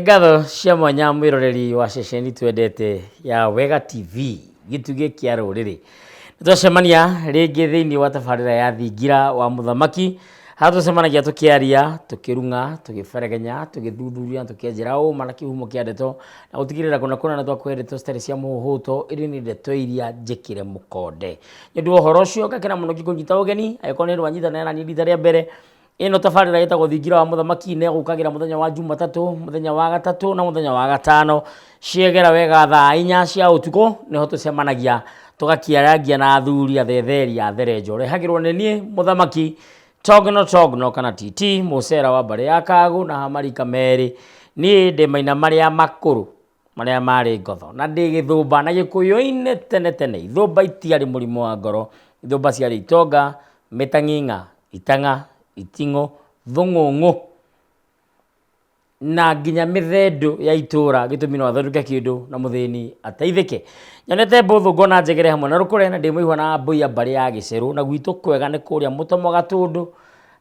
Nĩ ngatho cia mwanya mwĩroreri wa ceceni twendete ya Wega TV, gĩtugĩ kĩa rũrĩrĩ. Nĩ twacemania rĩngĩ thĩinĩ wa tabarĩra ya Thingira wa Mũthamaki, harĩa tũcemanagia tũkĩaria, tũkĩrung'a, tũgĩberegenya, tũgĩthuthuria na tũkĩenjera ũma na kĩhumo kĩa ndeto na gũtigĩrĩra kũna kũna nĩ twakũhe ndeto citarĩ cia mũhũhũto, ĩndĩ nĩ ndeto iria njĩkĩre mũkonde. Nĩ ũndũ wa ũhoro ũcio ngakena mũno ngĩkũnyita ũgeni, angĩkorwo nĩ hĩndĩ wanyitanĩra naniĩ rita rĩa mbere, Ĩno tabarĩra ĩtagwo Thingira wa Mũthamaki na ĩgũkagĩra mũthenya wa Jumatatũ, mũthenya wa gatatũ na mũthenya wa gatano. Ciegera wega thaa inya cia ũtukũ nĩho tũcemanagia tũgakĩarangia na athuri athetheri a therenjo. Rehagĩrwo nĩ niĩ Mũthamaki Togno Togno kana TT mũcera wa mbarĩ ya Kagũ na hamarika merĩ. Niĩ ndĩ maina marĩa makũrũ marĩa marĩ ngotho na ndĩ gĩthũmba na gĩkũyũ-inĩ tene tene ithũmba itiarĩ mũrimũ wa ngoro, ithũmba ciarĩ itonga, mĩtang'ing'a, itang'a, iting'ũ, thũng'ũng'ũ na nginya mĩthendũ ya itũra gĩtũmi no athondeke kĩndũ na mũthĩni ateithĩke. Nyonete mbũthũ ngona njegere hamwe na rũkũre na ndĩ mũihwa na mbũi ya mbarĩ ya gĩcerũ na gwitũ kwega nĩ kũrĩa mũtomo gatũndũ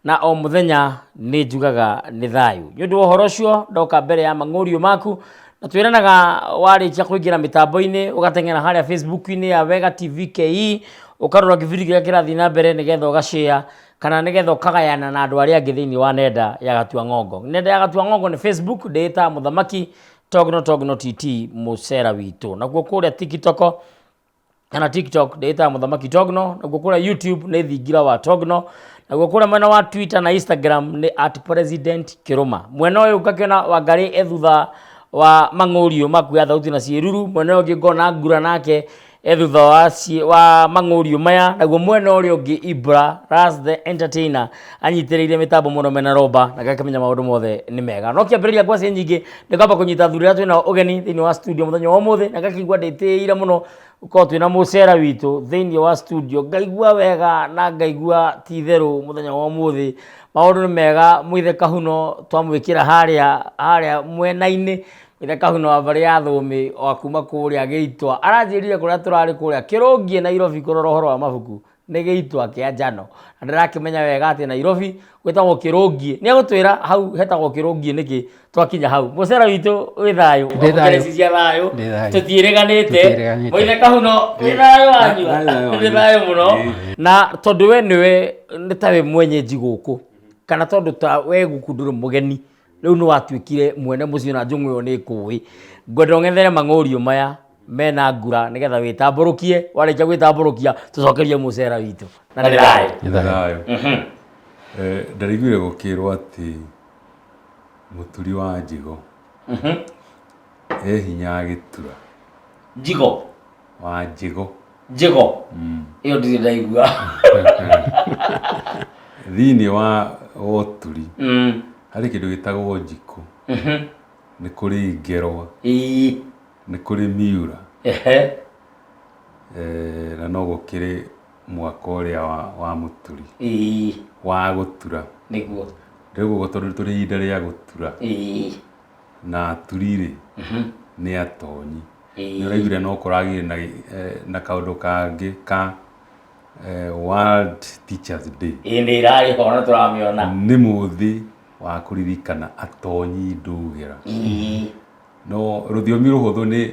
na o mũthenya nĩ njugaga nĩ thayũ. Nĩ ũndũ wa ũhoro ũcio ndoka mbere ya mang'ũriũ maku na twĩranaga warĩkia kũingĩra mĩtambo-inĩ ũgateng'era harĩa Facebook-inĩ ya Wega TV KE ũkarora kĩbindi kĩrĩa kĩrathiĩ na mbere nĩgetha ũgashare kana nĩgetha ũkagayana na andũ arĩa angĩ thĩinĩ wa nenda ya Gatua Ng'ongo. Nenda ya Gatua Ng'ongo nĩ Facebook ndĩĩtaga Mũthamaki Togno Togno TT mũcera witũ. Nakuo kũrĩa TikTok kana TikTok ndĩĩtaga Mũthamaki Togno, nakuo kũrĩa YouTube nĩ Thingira wa Togno, nakuo kũrĩa mwena wa Twitter na Instagram nĩ at President Kĩrũma. Mwena ũyũ ngakĩona Wangarĩ e thutha wa mang'ũriũ maku ya thauti na ciĩruru, mwena ũyũ ũngĩ ngona Ngura nake e thutha wa, wa mang'ũriũ maya, naguo mwena ũrĩa ũngĩ Ibra Ras the Entertainer anyitĩrĩire mĩtambo mũno mena romba na gakĩmenya maũndũ mothe nĩ mega. No kĩambĩrĩria ngwacĩ nyingĩ nĩ kwamba kũnyita athuri arĩa twĩnao ũgeni thĩinĩ wa studio mũthenya wa ũmũthĩ na ngakĩigua ndĩtĩĩire mũno gũkorwo twĩna mũcera witũ thĩinĩ wa studio, ngaigua wega na ngaigua ti itherũ mũthenya wa ũmũthĩ maũndũ nĩ mega. Mũithe Kahuno twamwĩkĩra harĩa harĩa mwena-inĩ, Mũithe Kahuno wa mbarĩ ya Thũũmĩ wa kuma kũrĩa Gĩitwa aranjĩrire kũrĩa tũrarĩ kũrĩa Kĩrũngiĩ Nairobi kũrora ũhoro wa mabuku nĩ gĩitwa kĩa njano na ndĩrakĩmenya wega atĩ Nairobi gwĩtagwo Kĩrũngiĩ. Nĩ egũtwĩra hau hetagwo Kĩrũngiĩ nĩkĩ twakinya hau. Mũcera witũ wĩ thayũ, Ndĩ thayũ. Wamũkĩra ici cia thayũ, Ndĩ thayũ. tũtiĩrĩganĩte. Tũtiĩrĩganĩte. Mũithe Kahuno wĩ thayũ wanyua? Thayũ, thayũ Ndĩ wanyu. thayũ mũno. Ĩĩ. Na tondũ we nĩwe nĩ ta wĩ mwenyeji gũkũ kana tondũ ta we gũkũ ndũrĩ mũgeni rĩu nĩ watuĩkire mwene mũciĩ na njũng'wa ĩyo nĩ ĩkũĩ. Ngwenda ũng'ethere mang'ũriũ maya mena ngura nĩgetha wĩtambũrũkie, warĩkia gwĩtambũrũkia tũcokerie mũcera witũ. Na nĩ thayũ. Nĩ thayũ. Thayũ. Eh, Ndaraiguire gũkĩrwo atĩ mũturi wa njigo e hinya agĩtura Njigo. wa njigo Njigo. Ĩyo ndirĩ ndaigua. thĩinĩ wa ũturi harĩ kĩndũ gĩtagwo njiko nĩ kũrĩ ngerwa Ĩĩ. nĩ kũrĩ miura Ehe. eh, na no gũkĩrĩ mwaka ũrĩa wa, wa mũturi Ĩĩ. wa gũtura Nĩguo. rĩu ũguo tondũ tũrĩ ihinda rĩa gũtura Ĩĩ. na aturi rĩ nĩ atonyi Ĩĩ. nĩ ũraiguire no kũragĩire na, eh, na kaũndũ kangĩ ka eh, World Teachers Day Ĩĩ nĩ ĩrarĩ ho na tũramĩona. nĩ mũthĩ wa kũririkana atonyi ndũgĩra Ĩĩ. no rũthiomi rũhũthũ nĩ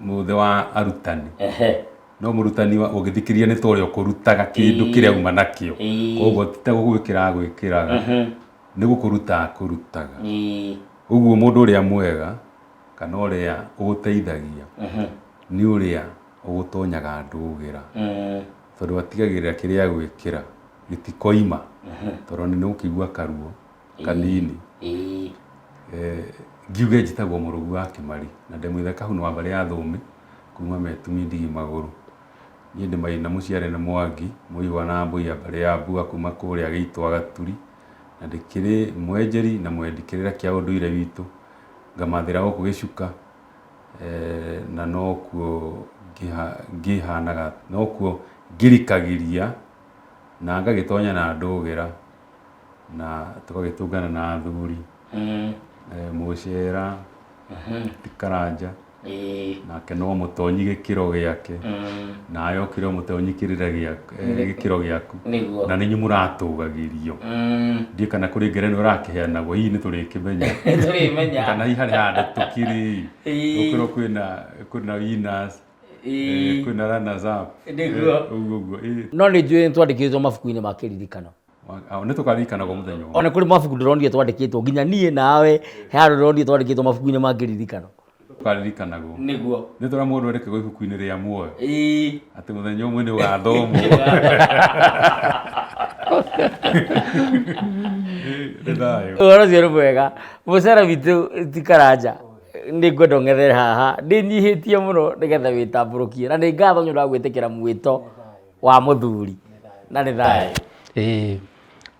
mũthĩ wa arutani Ehe. no mũrutani wa- ũngĩthikĩrĩria nĩ ta ũrĩa ũkũrutaga kĩndũ kĩrĩa uma nakĩo Ĩĩ. koguo ti ta gũgwĩkĩra agwĩkĩraga nĩ gũkũruta akũrutaga Ĩĩ. ũguo mũndũ ũrĩa mwega kana ũrĩa ũgũteithagia nĩ ũrĩa ũgũtonyaga ndũgĩra tondũ atigagĩrĩra kĩrĩa agwĩkĩra gĩtikoima tondũ nĩ ũkĩigua karuo kanini Ĩĩ. Eh, ngiuge njĩtagwo mũrũgu wa kĩmari na ndĩ mũithe kahuno wa mbarĩ ya thũmĩ kuma metumi ndigi magũrũ niĩ ndĩ maina mũciare nĩ mwangi mũigwa na mbũi ya mbarĩ ya mbua kuma kũrĩa gĩitwa gaturi na ndĩkĩrĩ mwenjeri na mwendi kĩrĩra kĩa ũndũire witũ ngamathĩra gũkũ gĩcuka eh, na nokuo ngĩhanaga nokuo ngirikagĩria na ngagĩtonya na ndũgĩra na tũgagĩtũngana na athuri eh, mũcera ti karanja. Nake no mũtonyi gĩkĩro gĩake, nawe ũkĩrĩ o mũtonyi kĩrĩra gĩkĩro gĩaku. Nĩguo. Na nĩ inyuĩ mũratũgagĩrio. Ndiũĩ kana kũrĩ ngerenwa ĩrakĩheanagwo, hihi nĩ tũrĩkĩmenya. Nĩtũrĩmenya. Kana hihi harĩ handũ tũkĩrĩ, gũkorwo kwĩna kwĩna winners, kwĩna runners up. Nĩguo. Ũguo ũguo, ĩĩ. No nĩ njũĩ nĩ twandĩkĩtwo mabuku-inĩ ma kĩririkano. Nĩ tũkaririkanagwo mũthenya ũmwe. Ona kũrĩ mabuku ndĩronire twandĩkĩtwo nginya niĩ nawe he handũ ndĩronire twandĩkĩtwo mabuku-inĩ ma kĩririkano. Tũkaririkanagwo. Nĩguo. Nĩ tũrĩa mũndũ andĩkagwo ibuku-inĩ rĩa muoyo. Ĩĩ. Atĩ mũthenya ũmwe nĩ ũgathomwo. Nĩ thayũ. Ũhoro ũcio nĩ mwega. Mũcara witũ ti Karanja. Nĩ ngwenda ũng'ethere haha. Ndĩnyihĩtie mũno nĩgetha wĩtambũrũkie. Na nĩ ngatho nĩ ũndũ wa gwĩtĩkĩra mwĩto wa mũthuri. Na nĩ thayũ. Ĩĩ,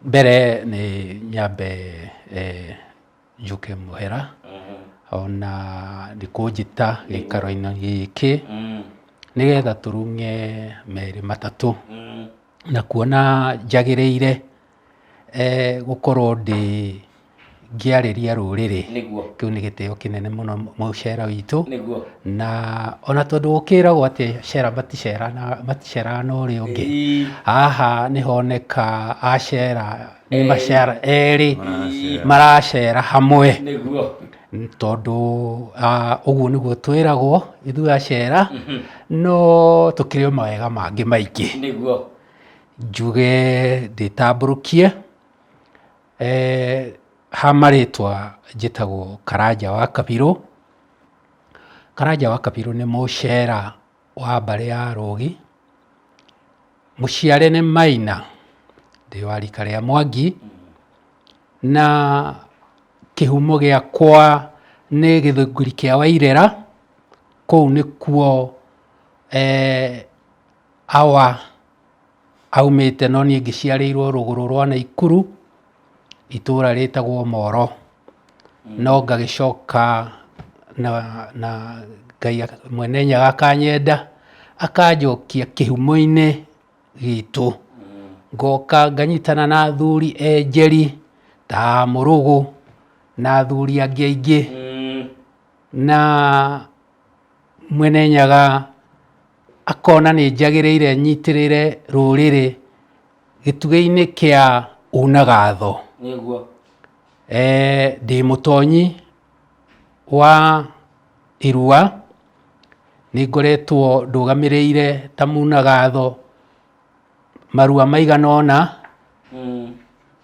mbere nĩ nyambe njuke mũhera ona nĩ kũnjĩta gĩikaro-inĩ gĩkĩ nĩgetha tũrung'e merĩ matatũ. Na kuona njagĩrĩire gũkorwo ndĩ ngĩarĩria rũrĩrĩ. Nĩguo. Kĩu nĩ gĩtĩo kĩnene mũno mũcera witũ. Nĩguo. Na ona tondũ gũkĩragwo atĩ acera maticeraga na ũrĩa ũngĩ. Haha nĩ honeka acera nĩ macera erĩ maracera hamwe. Nĩguo. Tondũ ũguo nĩguo twĩragwo ithuĩ acera, no tũkĩrĩ o mawega mangĩ maingĩ. Nĩguo. Njuge ndĩtambũrũkie. Ha marĩtwa njĩtagwo Karanja wa Kabirũ. Karanja wa Kabirũ nĩ mũcera wa mbarĩ ya Rũgi. Mũciare nĩ Maina, ndĩ wa rika rĩa Mwangi, na kĩhumo gĩakwa nĩ gĩthũngũri kĩa Wairera, kũu nĩkuo awa aumĩte no niĩ ngĩciarĩirwo rũgũrũ rwa Naikuru, itũra rĩtagwo Moro. No ngagĩcoka na Ngai Mwene Nyaga akanyenda, akanjokia kĩhumo-inĩ gitũ. Ngoka nganyitana na athuri enjeri ta Mũrũgũ na athuri angĩ aingĩ. Na Mwene Nyaga akona nĩ njagĩrĩire nyitĩrĩre rũrĩrĩ gĩtugĩ-inĩ kĩa unagatho. Nĩguo. Ndĩ mũtonyi wa irua, nĩ ngoretwo ndũgamĩrĩire ta munagatho marua maigana ũna,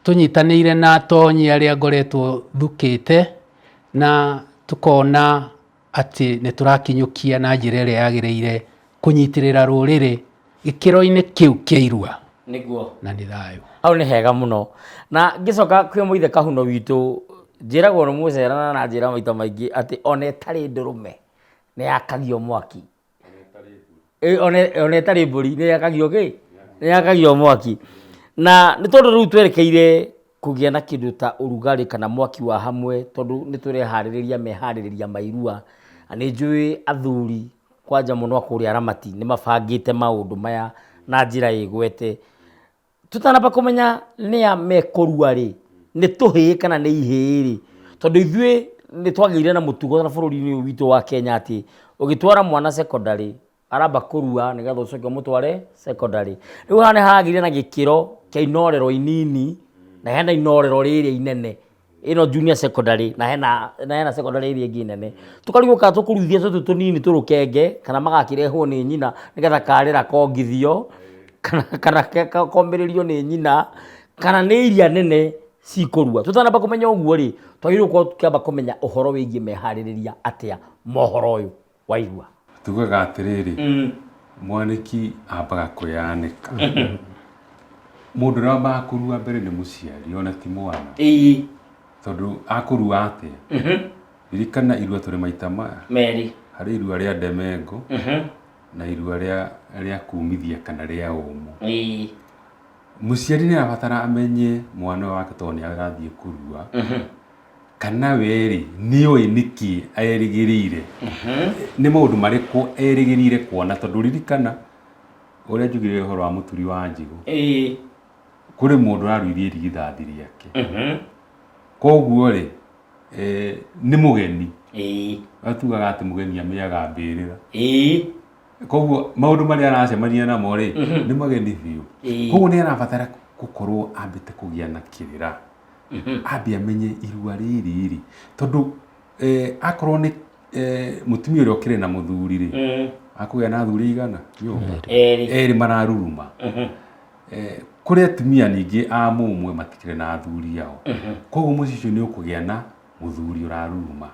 tũnyitanĩire na atonyi arĩa ngoretwo thukĩte na tũkona atĩ nĩ tũrakinyũkia na njĩra ĩrĩa yagĩrĩire kũnyitĩrĩra rũrĩrĩ gĩkĩro-inĩ kĩu kĩa irua. Nĩguo. Na nĩ thayũ. Hau nĩ hega mũno. Na ngĩcoka kwĩ mũithe Kahuno witũ, njĩragwo nĩ mũcerana na njĩra maita maingĩ atĩ ona ĩtarĩ ndũrũme nĩ yakagio mwaki. Ona ĩtarĩ mbũri nĩ yakagio kĩ? Nĩ yakagio mwaki. Na nĩ tondũ rĩu twerekeire kũgĩa na kĩndũ ta ũrugarĩ kana mwaki wa hamwe tondũ nĩ tũreharĩrĩria meharĩrĩria ma irua. Na nĩ njũĩ athuri kwanja mũno a kũrĩa Aramati nĩ mabangĩte maũndũ maya na njĩra ĩgwete. Tũtanamba kũmenya nĩa mekũrua rĩ, nĩ tũhĩĩ kana nĩ ihĩĩ rĩ, tondũ ithuĩ nĩ twagĩire na mũtugo na bũrũri-inĩ ũyũ witũ wa Kenya atĩ ũgĩtwara mwana secondary aramba kũrua nĩgetha ũcoke ũmũtware secondary. Rĩu haha nĩ haragĩire na gĩkĩro kĩa inorero inini na hena inorero rĩrĩa inene. Ĩno junior secondary na hena secondary ĩrĩa ĩngĩ nene. Tũkarigwo kana tũkũruithia tũtũ tũnini tũrũkenge kana magakĩrehwo nĩ nyina nĩgetha karĩra kongithio kana komĩrĩrio nĩ nyina kana nĩ iria nene cikũrua. Tũtanamba kũmenya ũguo rĩ, twagĩrĩirwo gũkorwo tũkĩamba kũmenya ũhoro wĩgiĩ meharĩrĩria atĩa ma ũhoro ũyũ wa irua. Tugaga atĩrĩrĩ, mwanĩki ambaga kwĩyanĩka. Mũndũ ũrĩa wambaga kũrua mbere nĩ mũciari ona ti mwana. Tondũ akũrua atĩa? Ririkana irua tũrĩ maita maya. Merĩ. Harĩ irua rĩa ndemengo na irua rĩa kumithia kana rĩa ũmũ. Mũciari nĩ arabatara amenye mwana ũyũ wake tondũ nĩ arathiĩ kũrua. Kana we rĩ, nĩ oĩ nĩkĩ erĩgĩrĩire. Nĩ maũndũ marĩkũ erĩgĩrĩire kuona tondũ ririkana ũrĩa njugire ũhoro wa mũturi wa njigũ. Kũrĩ mũndũ ũraruithia irigithathi rĩake. Koguo rĩ, nĩ mũgeni. Tugaga atĩ mũgeni amĩaga mbĩrĩra. Koguo maũndũ marĩa aracemania namo rĩ, nĩ mageni biũ. Koguo nĩ arabatara gũkorwo ambĩte kũgĩa na kĩrĩra, ambe amenye irua rĩrĩ rĩ, tondũ akorwo nĩ mũtumia ũrĩa ũkĩrĩ na mũthuri rĩ, akũgĩa na athuri aigana nyũmba? Erĩ. Erĩ mararuruma. Kũrĩ atumia ningĩ a mũmwe matikĩrĩ na athuri ao. Koguo mũciĩ ũcio nĩ ũkũgĩa na mũthuri ũraruruma.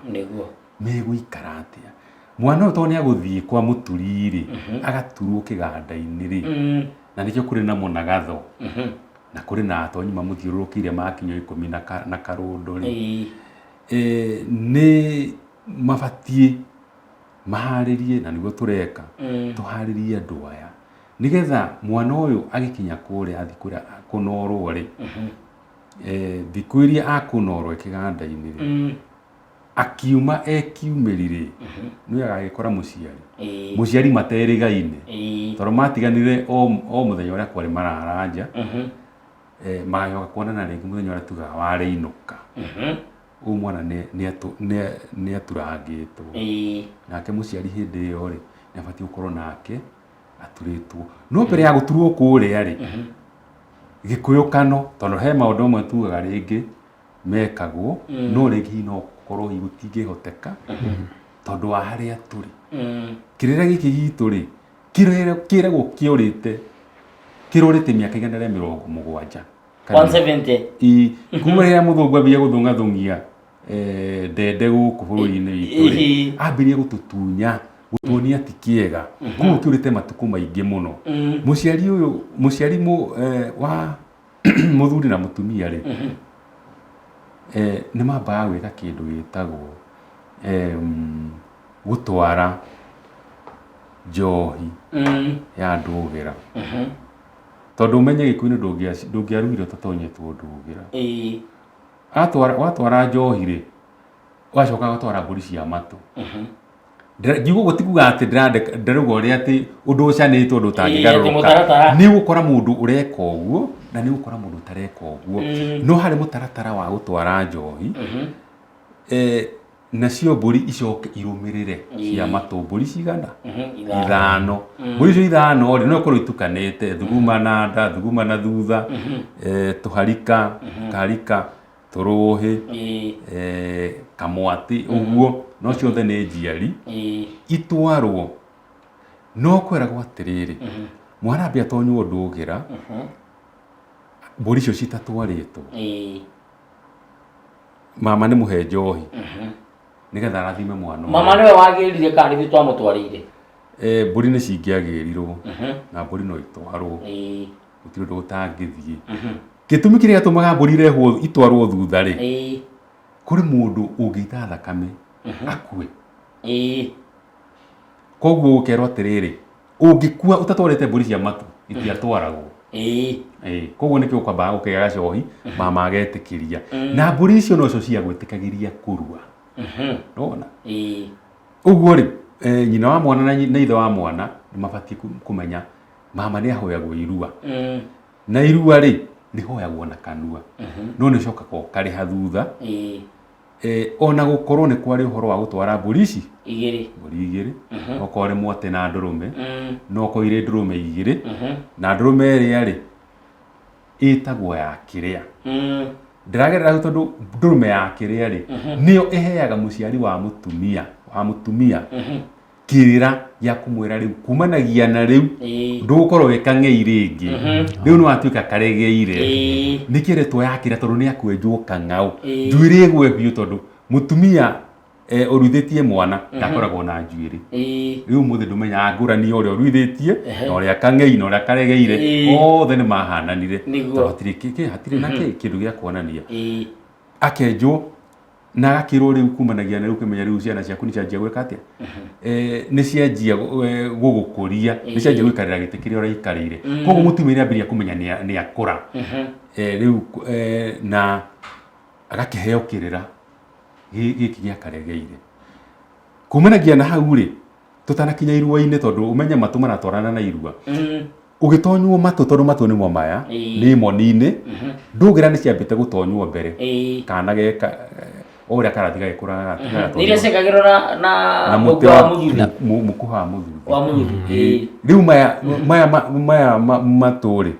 Megũikara atĩa? Mwana ũyũ tondũ nĩ agũthiĩ kwa mũturi rĩ, agaturwo kĩganda-inĩ rĩ, na nĩkĩo kũrĩ na mũnagatho, na kũrĩ na atonyi mamũthiũrũrũkĩirie makinya ikũmi na karũndo rĩ, nĩ mabatiĩ maharĩrie, na nĩguo tũreka, tũharĩrie andũ aya, nĩgetha mwana ũyũ agĩkinya kũrĩa, athiĩ kũrĩa kũnorwo rĩ, thikũ iria akũnorwo e kĩganda-inĩ rĩ, akiuma e kiumĩri rĩ, nĩwe agagĩkora mũciari. Mũciari materĩgaine. Tondũ matiganire o mũthenya ũrĩa kwarĩ marara nja, magacoka kuonana rĩngĩ mũthenya ũrĩa tugaga warĩinũka. Ũyũ mwana nĩ aturangĩtwo. Nake mũciari hĩndĩ ĩyo rĩ, nĩ abatiĩ gũkorwo nake aturĩtwo. No mbere ya gũturwo kũrĩa rĩ, gĩkũyũ kano, tondũ he maũndũ mamwe tugaga rĩngĩ mekagwo, no rĩngĩ hihi no gũkorwo hihi gũtingĩhoteka tondũ wa harĩa tũrĩ. Kĩrĩra gĩkĩ gitũ rĩ, kĩragwo kĩũrĩte, kĩrũrĩte mĩaka 170. 170. Ii, kuma rĩrĩa mũthũngũ ambia gũthũng'athũng'ia ndende gũkũ bũrũri-inĩ witũ rĩ, ambĩrĩrie gũtũtunya, gũtuonia ti kĩega. Koguo kĩũrĩte matukũ maingĩ mũno. Mũciari ũyũ, mũciari wa mũthuri na mũtumia rĩ, nĩ mambaga gwĩka kĩndũ gĩtagwo gũtwara njohi ya ndũgĩra. Tondũ ũmenye Gĩkũyũ-inĩ ndũngĩaruire ũtatonyetwo ndũgĩra. Watwara njohi rĩ, ũgacoka ũgatwara mbũri cia matũ. Ngiuga ũguo ti kuga atĩ ndĩrauga ũrĩa atĩ ũndũ ũcanĩtwo ũndũ ũtangĩgarũrũka. Mũtaratara. Nĩ ũgũkora mũndũ ũreka ũguo na nĩ ũgũkora mũndũ ũtareka ũguo. No harĩ mũtaratara wa gũtwara njohi, nacio mbũri icoke irũmĩrĩre cia matũ. Mbũri cigana? Ithano. Ithano. Mbũri icio ithano rĩ, no ikorwo itukanĩte, thuguma na nda, thuguma na thutha, tũharika, kaharika, tũrũhĩ, kamwatĩ, ũguo, no ciothe nĩ njiari, itwarwo. No kweragwo atĩrĩrĩ, mwana ambe atonywo ndũgĩra, mbũri icio citatwarĩtwo, mama nĩ mũhe njohi, nĩgetha arathime mwana ũyũ. Mama nĩwe wagĩrire kana nĩ ithuĩ twamũtwarĩire? Mbũri nĩ cingĩagĩrirwo, na mbũri no itwarwo, gũtirĩ ũndũ ũtangĩthiĩ. Gĩtũmi kĩrĩa gĩatũmaga mbũri irehwo itwarwo thutha rĩ, kũrĩ mũndũ ũngĩita thakame akue. Koguo ũkerwo atĩrĩrĩ, ũngĩkua ũtatwarĩte mbũri cia matũ itiatwaragwo. Koguo nĩkĩo kwambaga gũkĩgĩa gacohi, mama agetĩkĩria. Na mbũri icio nocio ciagwĩtĩkagĩria kũrua. Nĩwona? Ũguo rĩ, nyina wa mwana na ithe wa mwana nĩ mabatiĩ kũmenya mama nĩ ahoyagwo irua. Na irua rĩ, rĩhoyagwo na kanua. No nĩ ũcokaga ũkarĩha thutha. Ona gũkorwo nĩ kwarĩ ũhoro wa gũtwara mbũri ici Igĩrĩ. Mbũri igĩrĩ. Okorwo nĩ mwate na ndũrũme, no okorwo irĩ ndũrũme igĩrĩ, na ndũrũme ĩrĩa rĩ, ĩtagwo ya kĩrĩa. Ndĩragerera hau tondũ ndũrũme ya kĩrĩa rĩ, nĩyo ĩheaga mũciari wa mũtumia, wa mũtumia kĩrĩra gĩa kũmwĩra rĩu kumanagia na rĩu ndũgũkorwo wĩ kang'ei rĩngĩ, rĩu nĩ watuĩka karegeire. Nĩ kĩretwo ya kĩrĩa tondũ nĩ akwenjwo kang'au, njuĩrĩ ĩgwe biũ, tondũ mũtumia ũruithĩtie mwana ndakoragwo na njuĩrĩ. Rĩu ũmũthĩ ndũmenyaga ngũrani ya ũrĩa ũruithĩtie na ũrĩa kang'ei na ũrĩa karegeire, othe nĩ mahananire tondũ hatirĩ hatirĩ na kĩndũ gĩa kuonania. Akenjwo na agakĩrwo rĩu kumanagia na rĩu kĩmenya rĩu ciana ciaku nĩ cianjia gwĩka atĩa, nĩ cianjia gũgũkũria, nĩ cianjia gũikarĩra gĩtĩ kĩrĩa ũraikarĩire. Koguo mũtumia nĩ ambĩrĩria kũmenya nĩ akũra. Rĩu na agakĩheo kĩrĩra gĩkĩ gĩa karegeire. Kumanagia na hau rĩ, tũtanakinya irua-inĩ, tondũ ũmenye matũ maratwarana na irua. Ũgĩtonywo matũ, tondũ matũ nĩmo maya, nĩ moni-inĩ, ndũgĩra nĩ ciambĩte gũtonywo mbere. Kana geka O ũrĩa karathiĩ gagĩkũraga Nĩ iria ciekagĩrwo na na na mũkwa mũtĩ wa wa mũthuthi. Mũkuha wa mũthuthi. Wa mũthuthi. Ĩĩ. Rĩu maya maya maya matũ rĩ,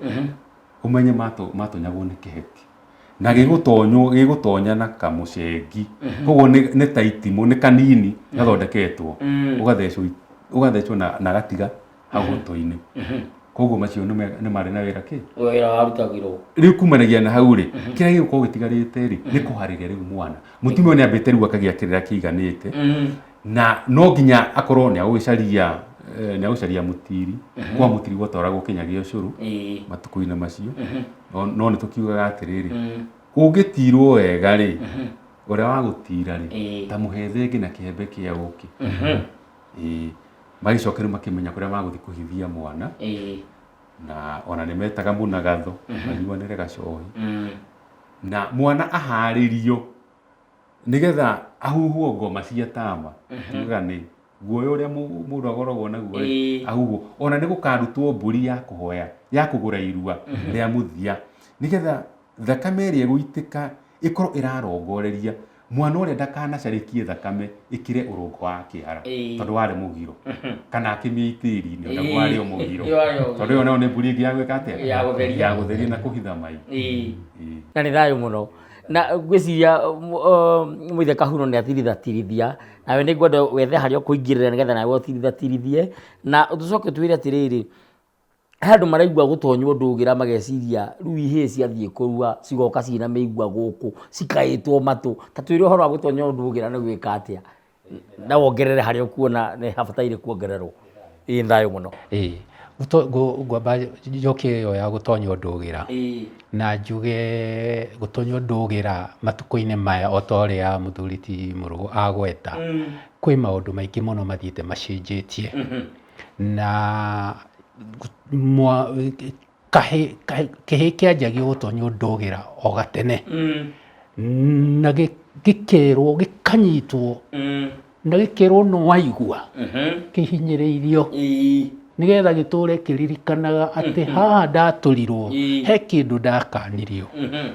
ũmenye matonyagwo nĩ kĩheti na gĩgũtonywo, gĩgũtonya na kamũcengi, koguo nĩ ta itimũ, nĩ kanini gathondeketwo, ũgathecwo ũgathecwo na gatiga hau gũtũ-inĩ. Koguo macio nĩ marĩ na wĩra kĩ Wĩra warutagĩrwo. Rĩu kumanagia na hau rĩ, kĩrĩa gĩgũkorwo gĩtigarĩte rĩ, nĩ kũharĩria rĩu mwana. Mũtumia ũyũ nĩ ambĩte rĩu akagĩa kĩrĩra kĩiganĩte, na no nginya akorwo nĩ agũgĩcaria nĩ agũcaria mũtiri kwa mũtiri gwatwaragwo kinya gĩa ũcũrũ matukũ-inĩ macio. No nĩ tũkiugaga atĩrĩrĩ, ũngĩtirwo wega rĩ, ũrĩa wa gũtira rĩ, ta mũhe thenge na kĩhembe kĩa ũkĩ. Ĩĩ, magĩcoka rĩu makĩmenya kũrĩa magũthiĩ kũhithia mwana. Na ona nĩ metaga mũnagatho manyuanĩre gacohi, na mwana aharĩrio nĩgetha ahuhwo ngoma cia tama. Tugaga nĩ guoya ũrĩa mũndũ akoragwo naguo rĩ, ahuhwo. Ona nĩ gũkarutwo mbũri ya kũhoya, ya kũgũra irua rĩa mũthia, nĩgetha thakame ĩrĩa ĩgũitĩka ĩkorwo ĩrarongoreria mwana ũrĩa ndakanacarĩkie thakame ĩkĩre ũrũngo wa kĩara, tondũ warĩ mũgiro, kana akĩmĩitĩri-inĩ onaguo warĩ o mũgiro. Warĩ o mũgiro. Tondũ ĩyo nayo nĩ mbũri ĩngĩ ya gwĩka atĩa? Ya gũtheria. Ya gũtheria na kũhitha mai. Na nĩ thayũ mũno, na ngwĩciria mũithe Kahuno nĩ atirithatirithia, nawe nĩ ngwenda wethe harĩa ũkũingĩrĩra nĩgetha nawe ũtirithatirithie, na tũcoke twĩre atĩrĩrĩ, he andũ maraigua gũtonywo ndũgĩra mageciria rĩu ihĩĩ ciathiĩ kũrua cigoka ciĩna mĩigua gũkũ cikaĩtwo matũ. Ta twĩre ũhoro wa gũtonywo ndũgĩra nĩ gwĩka atĩa, na wongerere harĩa ũkuona nĩ habataire kuongererwo. Ĩĩ, thayũ mũno. Ĩĩ, ngwamba njokie ĩyo ya gũtonywo ndũgĩra, na njuge gũtonywo ndũgĩra matukũ-inĩ maya, o ta ũrĩa mũthuri ti Mũrũgũ agweta, kwĩ maũndũ maingĩ mũno mathiĩte macenjetie, na kĩhĩĩ kĩanjagia gũtonywo ndũgĩra o gatene, na gĩkerwo, gĩkanyitwo, na gĩkerwo nĩ waigua kĩhinyĩrĩirio, nĩgetha gĩtũre kĩririkanaga atĩ haha ndatũrirwo, he kĩndũ ndakanirio.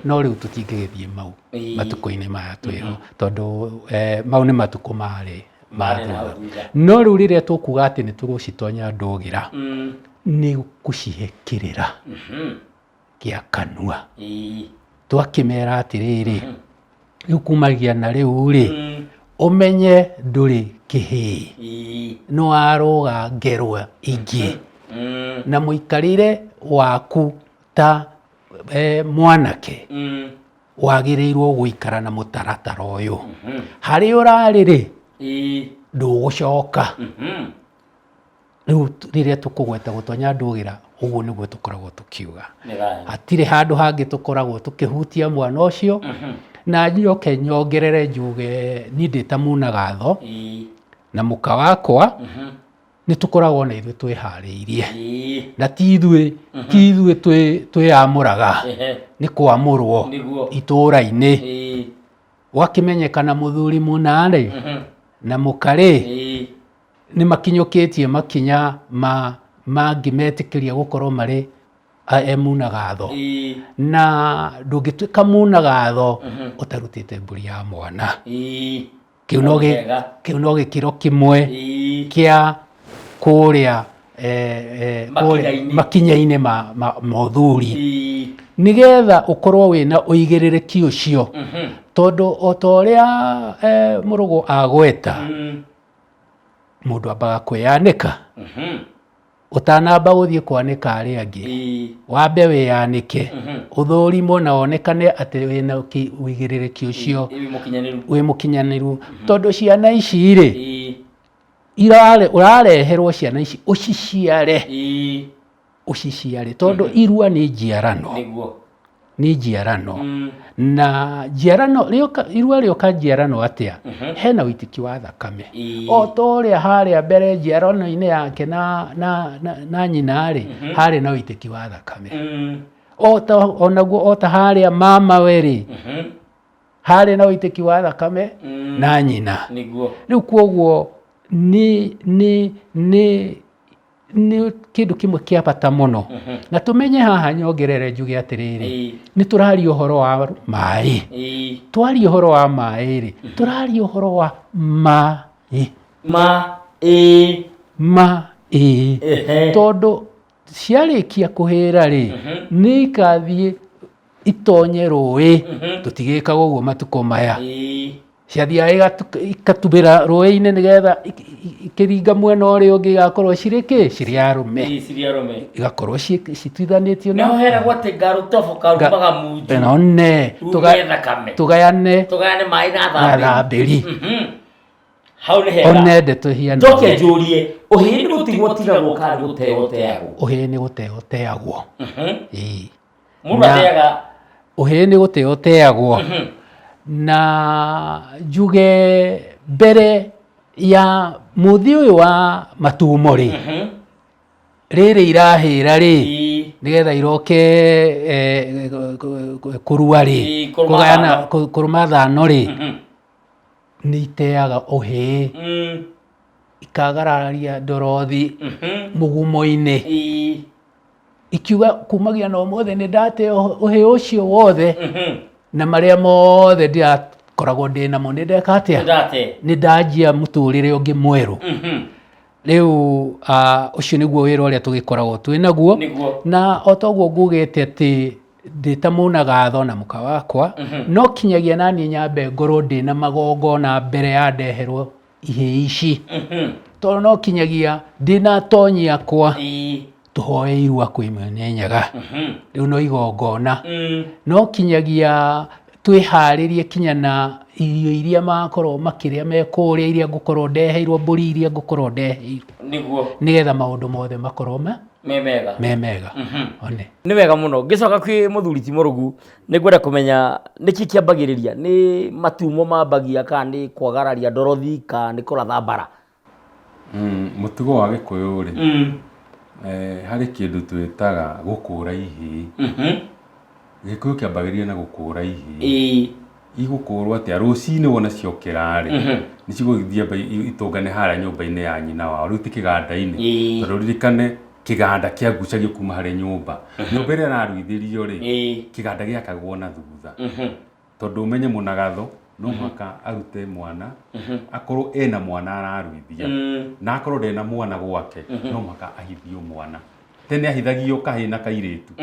No rĩu tũtingĩgĩthiĩ mau matukũ-inĩ maya twĩho, tondũ mau nĩ matukũ marĩ ma Marĩ na thutha. thutha. No rĩu rĩrĩa tũkuga atĩ nĩ tũgũcitonya ndũgĩra, nĩ gũcihe kĩrĩra kĩa kanua. Twakĩmera atĩrĩrĩ, rĩu kumagia na rĩu rĩ, ũmenye ndũrĩ kĩhĩĩ, nĩ warũga ngerwa ingĩ, na mũikarĩre waku ta mwanake wagĩrĩirwo gũikara na mũtaratara ũyũ. Harĩa ũrarĩ rĩ, ndũgũcoka. Rĩu rĩrĩa tũkũgweta gũtonya ndũgĩra, ũguo nĩguo tũkoragwo tũkiuga. Hatirĩ handũ hangĩ tũkoragwo tũkĩhutia mwana ũcio. Na njoke nyongerere njuge niĩ ndĩ ta munagatho na mũka wakwa, nĩ tũkoragwo na ithuĩ twĩharĩirie, na ti ithuĩ ti ithuĩ twĩamũraga, nĩ kwamũrwo itũũra-inĩ, gwakĩmenyekana mũthuri mũna rĩ na mũka rĩ nĩ makinyũkĩtie makinya ma mangĩmetĩkĩria gũkorwo marĩ munagatho. Na ndũngĩtuĩka munagatho ũtarutĩte mbũri ya mwana. Kĩu no kĩu no gĩkĩro kĩmwe kĩa kũrĩa makinya-inĩ ma ũthuri, nĩgetha ũkorwo wĩna ũigĩrĩrĩki ũcio, tondũ o ta ũrĩa Mũrũgũ agweta, mũndũ ambaga kwĩyanĩka ũtanamba gũthiĩ kwanĩka arĩa angĩ. Wambe wĩyanĩke, ũthũrimwo na wonekane atĩ wĩna ũigĩrĩrĩki ũcio, wĩ mũkinyanĩru, tondũ ciana ici rĩ, ũrareherwo ciana ici ũciciare, ũciciare, tondũ irua nĩ njiarano, nĩ njiarano, na njiarano rĩoka, irua rĩoka njiarano atĩa? Hena ũitĩki wa thakame, o ta ũrĩa harĩa mbere njiarano-inĩ yake na nyina rĩ, harĩ na ũitĩki wa thakame, o ta onaguo o ta harĩa mama we rĩ, harĩ na ũitĩki wa thakame na nyina. Rĩu koguo nĩ Nĩ kĩndũ kĩmwe kĩa bata mũno. Na tũmenye haha, nyongerere njuge atĩrĩrĩ, nĩ tũraria ũhoro wa maĩ. Twaria ũhoro wa maĩ rĩ, tũraria ũhoro wa maĩ. Ma ĩ. Ma ĩ. Tondũ ciarĩkia kũhĩra rĩ, nĩ ikathiĩ itonye rũĩ. Tũtigĩkaga ũguo matukũ maya. Ciathiaga ikatubĩra rũĩ-inĩ nĩgetha ikĩringa mwena ũrĩa ũngĩ igakorwo cirĩ kĩ? Cirĩ arũme. Cirĩ arũme. Igakorwo cituithanĩtio na Nĩho heragwo atĩ ngarutobo karumaga munju. None. Ume thakame. Tũgayane. Tũgayane maĩ na na thambĩri. Hau nĩ hega. One ndeto hiana. Njoke njũrie, ũhĩĩ nĩ gũtigwo ũtigagwo kana nĩ gũteo ũteagwo? Ũhĩĩ nĩ gũteo ũteagwo. Ĩĩ. Mũndũ ateaga. Ũhĩĩ nĩ gũteo ũteagwo. Na njuge mbere ya mũthĩ ũyũ wa matumo rĩ, rĩrĩ irahĩra rĩ, nĩgetha iroke kũrua rĩ, Kũrũma kũgayana thano. Kũrũma thano rĩ, nĩ iteaga ũhĩĩ, ikagararia ndorothi mũgumo-inĩ, ikiuga kumagia na ũmũthĩ nĩ ndate ũhĩĩ ũcio wothe na marĩa mothe ndĩrakoragwo ndĩ namo nĩ ndeka atĩa? Ndate. Nĩ ndanjia mũtũrĩre ũngĩ mwerũ. Rĩu ũcio nĩguo wĩra ũrĩa tũgĩkoragwo twĩ naguo. Na o toguo ngugĩte atĩ ndĩ ta mũnagatho na mũka wakwa, no kinyagia naniĩ nyambe ngorwo ndĩ na magongona mbere ya ndeherwo ihĩĩ ici, tondũ no kinyagia ndĩ na atonyi akwa tũhoe irua kwĩ Mwene Nyaga. Rĩu no igongona, no kinyagia twĩharĩrie kinya na irio iria makorwo makĩrĩa me kũrĩa, iria ngũkorwo ndeheirwo, mbũri iria ngũkorwo ndeheirwo, nĩgetha maũndũ mothe makorwo me me mega. Me mega. One. Nĩ wega mũno. Ngĩcoka kwĩ mũthuri ti Mũrũgu, nĩ ngwenda kũmenya nĩkĩ kĩambagĩrĩria, nĩ matumo mambagia kana nĩ kwagararia ndorothi kana nĩ kũratha mbara? Mũtugo wa Gĩkũyũ rĩ, harĩ kĩndũ twĩtaga gũkũra ihĩĩ. Gĩkũyũ kĩambagĩrĩria na gũkũra ihĩĩ. Igũkũrwo atĩa? Rũcinĩ wona ciokĩra rĩ, nĩ cigũthiĩ amba itũngane harĩa nyũmba-inĩ ya nyina wao, rĩu ti kĩganda-inĩ. Tondũ ririkane kĩganda kĩagucagio kuma harĩ nyũmba. Nyũmba ĩrĩa ĩraruithĩrio rĩ, kĩganda gĩakagwo na thutha. Tondũ ũmenye mũnagatho no mũhaka arute mwana, akorwo ena mwana araruithia, na akorwo ndena mwana gwake, no mũhaka ahithio mwana. Tene ahithagio kahĩĩ na kairĩtu.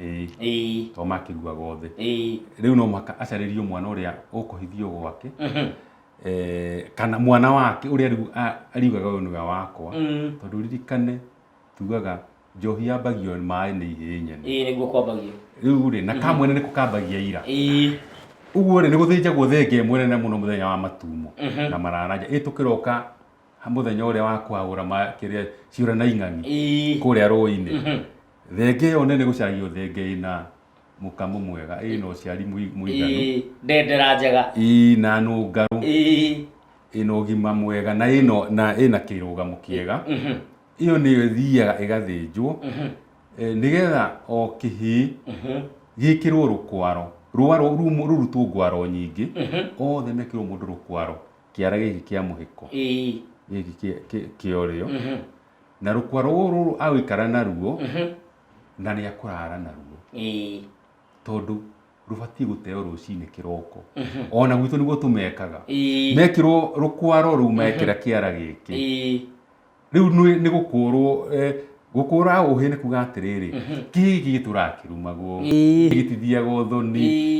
Ĩĩ. Tondũ makĩruaga othe. Rĩu no mũhaka acarĩrio mwana ũrĩa ũkũhithio gwake, kana mwana wake ũrĩa rĩu ariugaga ũyũ nĩwe wakwa. Tondũ ririkane tugaga njohi yambagio maĩ nĩ ihĩĩ nyene. Ĩĩ, nĩguo kwambagio. Rĩu rĩ, na kamwene nĩko kambagia ira. Ũguo rĩ, nĩ gũthĩnjagwo thenge ĩmwe nene mũno mũthenya wa matumo na mararanja. Ĩ tũkĩroka mũthenya ũrĩa wa kwahũra kĩrĩa ciũra na ing'ang'i kũrĩa rũĩ-inĩ. Thenge ĩyo nene gũcaragio thenge ĩna mũkamo mwega, ĩna ũciari mũiganu. Ndendera njega. Ĩna nũngarũ. Ĩna ũgima mwega na ĩna kĩrũgamo kĩega. Ĩyo nĩyo ĩthiaga ĩgathĩnjwo, nĩgetha o kĩhĩĩ gĩkĩrwo rũkwaro, rwaro rũrutwo ngwaro nyingĩ, othe mekĩrwo mũndũ rũkwaro kĩara gĩkĩ kĩa mũhĩko, gĩkĩ kĩa ũrĩo, na rũkwaro rũrũ agũikara naruo na nĩ akũrara naruo, tondũ rũbatiĩ gũteo rũcinĩ kĩroko. Ona gwitũ nĩguo tũmekaga. Mekĩrwo rũkwaro rũu mekĩra kĩara gĩkĩ. Rĩu nĩ gũkũrwo, gũkũra ũhĩ nĩ kuga atĩrĩrĩ, kĩĩ gĩtũraga kĩrumagwo, gĩtithiaga ũthoni,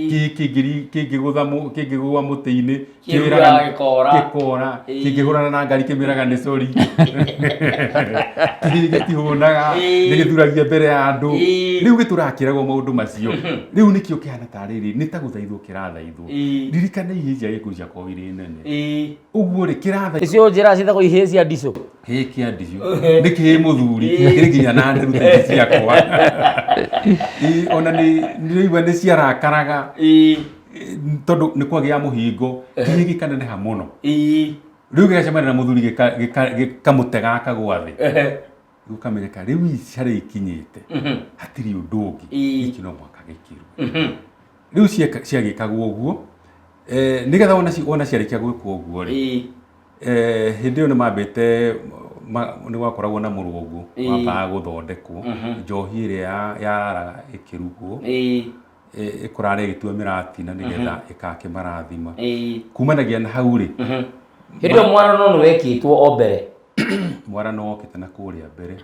kĩĩ kĩngĩgũa mũtĩ-inĩ, Kĩhuraga gĩkora. Gĩkora, kĩngĩhũrana na ngari kĩmĩraga nĩ sorry. Kĩĩ gĩtihũnaga, nĩ gĩthuragia mbere ya andũ. Rĩu gĩtũraga kĩragwo maũndũ macio. Rĩu nĩkĩo kĩhana tarĩrĩ, nĩ ta gũthaithwo kĩrathaithwo. Ririkana ihĩĩ cia Gĩkũyũ ciakoragwo irĩ nene. Ũguo rĩ, kĩrathaithwo. Icio njĩra ciĩtagwo ihĩĩ cia ndicũ. Kĩhĩĩ kĩa ndicũ. Nĩ kĩhĩĩ mũthuri, kĩrĩ nginya na nderu ta ici ciakwa. Ĩĩ, ona nĩ ndĩraigua nĩ ciarakaraga. Tondũ nĩ kwagĩa mũhingo, kĩhĩĩ gĩkaneneha mũno. Rĩu gĩgacemania na mũthuri gĩkamũtega akagwa thĩ. Rĩu ũkamenyeka rĩu ici harĩa ikinyĩte, hatirĩ ũndũ ũngĩ, gĩkĩ no mũhaka gĩkĩrwe. Rĩu ciagĩkagwo ũguo, nĩgetha ona ciarĩkia gwĩkwo ũguo rĩ, hĩndĩ ĩyo nĩ mambĩte Nĩ gwakoragwo na mũrũngũ wambaga gũthondekwo, njohi ĩrĩa yararaga ĩkĩrugwo, ĩkũrara ĩgĩtua mĩratina nĩgetha ĩkakĩmarathima. Kumanagia na hau rĩ, Hĩndĩ ĩyo mwarano nĩ wekĩtwo o mbere. Mwarano wokĩte na kũrĩa mbere.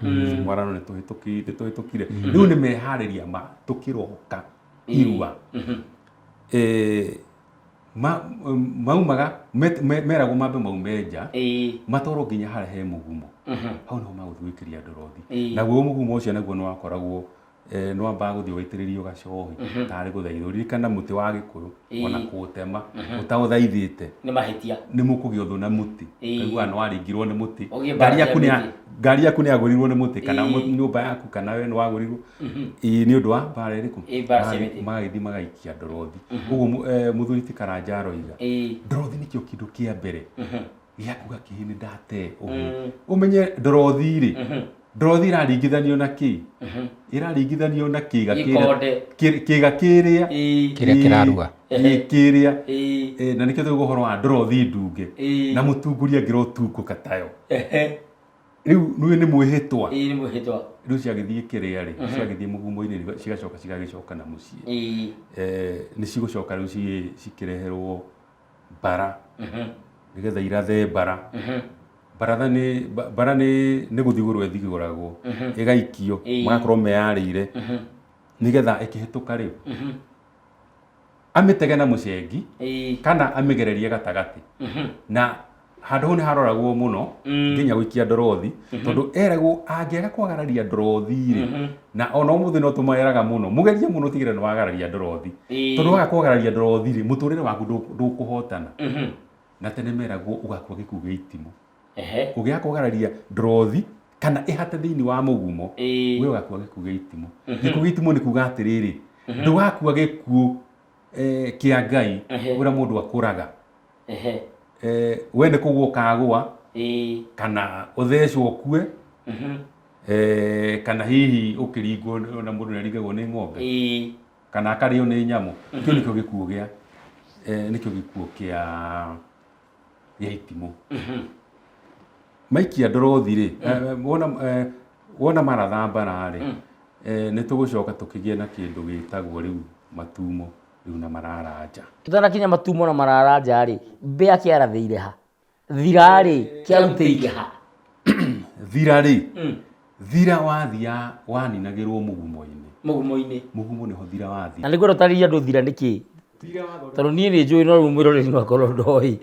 Mwarano nĩ tũhĩtũkire. Rĩu nĩ meharĩria ma tũkĩroka irua. Maumaga meragwo mambe maume nja, matwarwo nginya harĩa he mũgumo. Hau nĩho magũthiĩ gwĩkĩria ndorothi. Naguo mũgumo ũcio naguo nĩ wakoragwo, nĩ wambaga gũthiĩ ũgaitĩrĩrio gacohi tarĩ gũthaithwo. Ririkana mũtĩ wa gĩkũyũ ona kũũtema ũtaũthaithĩte nĩ mahĩtia, nĩ mũkũgĩa ũthũ na mũtĩ. Ũkaiguaga nĩ waringirwo nĩ mũtĩ, Ũgĩe mbara ngari cia yaku nĩ mĩtĩ. Ngari yaku nĩ yagũrirwo nĩ mũtĩ, kana nyũmba yaku, kana we nĩ wagũrirwo. Ĩĩ, nĩ ũndũ wa mbara ĩrĩkũ? Ĩĩ, mbara cia mĩtĩ. Magagĩthiĩ magaikia ndorothi. Ũguo mũthuri ti Karanja aroiga, ndorothi nĩkĩo kĩndũ kĩa mbere gĩa kuga kĩhĩ nĩ ndate ũhĩ. Ũmenye ndorothi rĩ, ndorothi ĩraringithanio na kĩ? Ĩraringithanio na kĩga kĩrĩa, Gĩkonde. Kĩga kĩrĩa Kĩrĩa kĩrarua. Ĩĩ, kĩrĩa. Na nĩkĩo tũrauga ũhoro wa ndorothi ndunge na mũtunguri angĩrotungũka tayo. Rĩu nĩ nĩ mwĩhĩtwa. Ĩĩ, nĩ mwĩhĩtwa. Rĩu ciagĩthiĩ kĩrĩa rĩ, ciagĩthiĩ mũgumo-inĩ rĩ, cigacoka cigagĩcoka na mũciĩ. Nĩ cigũcoka rĩu cikĩreherwo mbara nĩgetha irathe mbara. Baratha nĩ mbara nĩ gũthigũrwo ĩthigũragwo, ĩgaikio, magakorwo meyarĩire nĩgetha ĩkĩhĩtũka rĩ, amĩtege na mũcengi kana amĩgererie gatagatĩ. Na handũ hau nĩ haroragwo mũno nginya gũikia ndorothi, tondũ eragwo angĩaga kwagararia ndorothi rĩ, na ona ũmũthĩ no tũmeraga mũno, mũgerie mũno ũtigĩrĩre nĩ wagararia ndorothi, tondũ waga kwagararia ndorothi rĩ, mũtũrĩre waku ndũkũhotana. Na tene meragwo ũgakua gĩkuũ gĩa itimũ. Ũngĩaga kwagararia ndorothi kana ĩhate thĩinĩ wa mũgumo, we ũgakua gĩkuũ gĩa itimũ. Gĩkuũ gĩa itimũ nĩ kuga atĩrĩrĩ, ndũgakua gĩkuũ kĩa Ngai ũrĩa mũndũ akũraga. We nĩ kũgwa ũkagũa, kana ũthecwo ũkue, kana hihi ũkĩringwo, na mũndũ nĩ aringagwo nĩ ng'ombe, kana akarĩo nĩ nyamũ. Kĩu nĩkĩo gĩkuũ gĩa nĩkĩo gĩkuũ kĩa itimũ. Maikia ndorothi rĩ, wona maratha mbara rĩ, nĩ tũgũcoka tũkĩgĩe na kĩndũ gĩtagwo rĩu matumo rĩu na mararanja. Tũtanakinya matumo na mararanja rĩ, mbĩa kĩarathĩire ha? Thira rĩ, kĩarutĩire ha? Thira rĩ, thira wathia waninagĩrwo mũgumo-inĩ. Mũgumo-inĩ. Mũgumo nĩho thira wathia. Na nĩngwenda ũtarĩrie andũ thira nĩ kĩ? Tondũ niĩ nĩ njũĩ, no rĩu mwĩroreri no akorwo ndoĩ.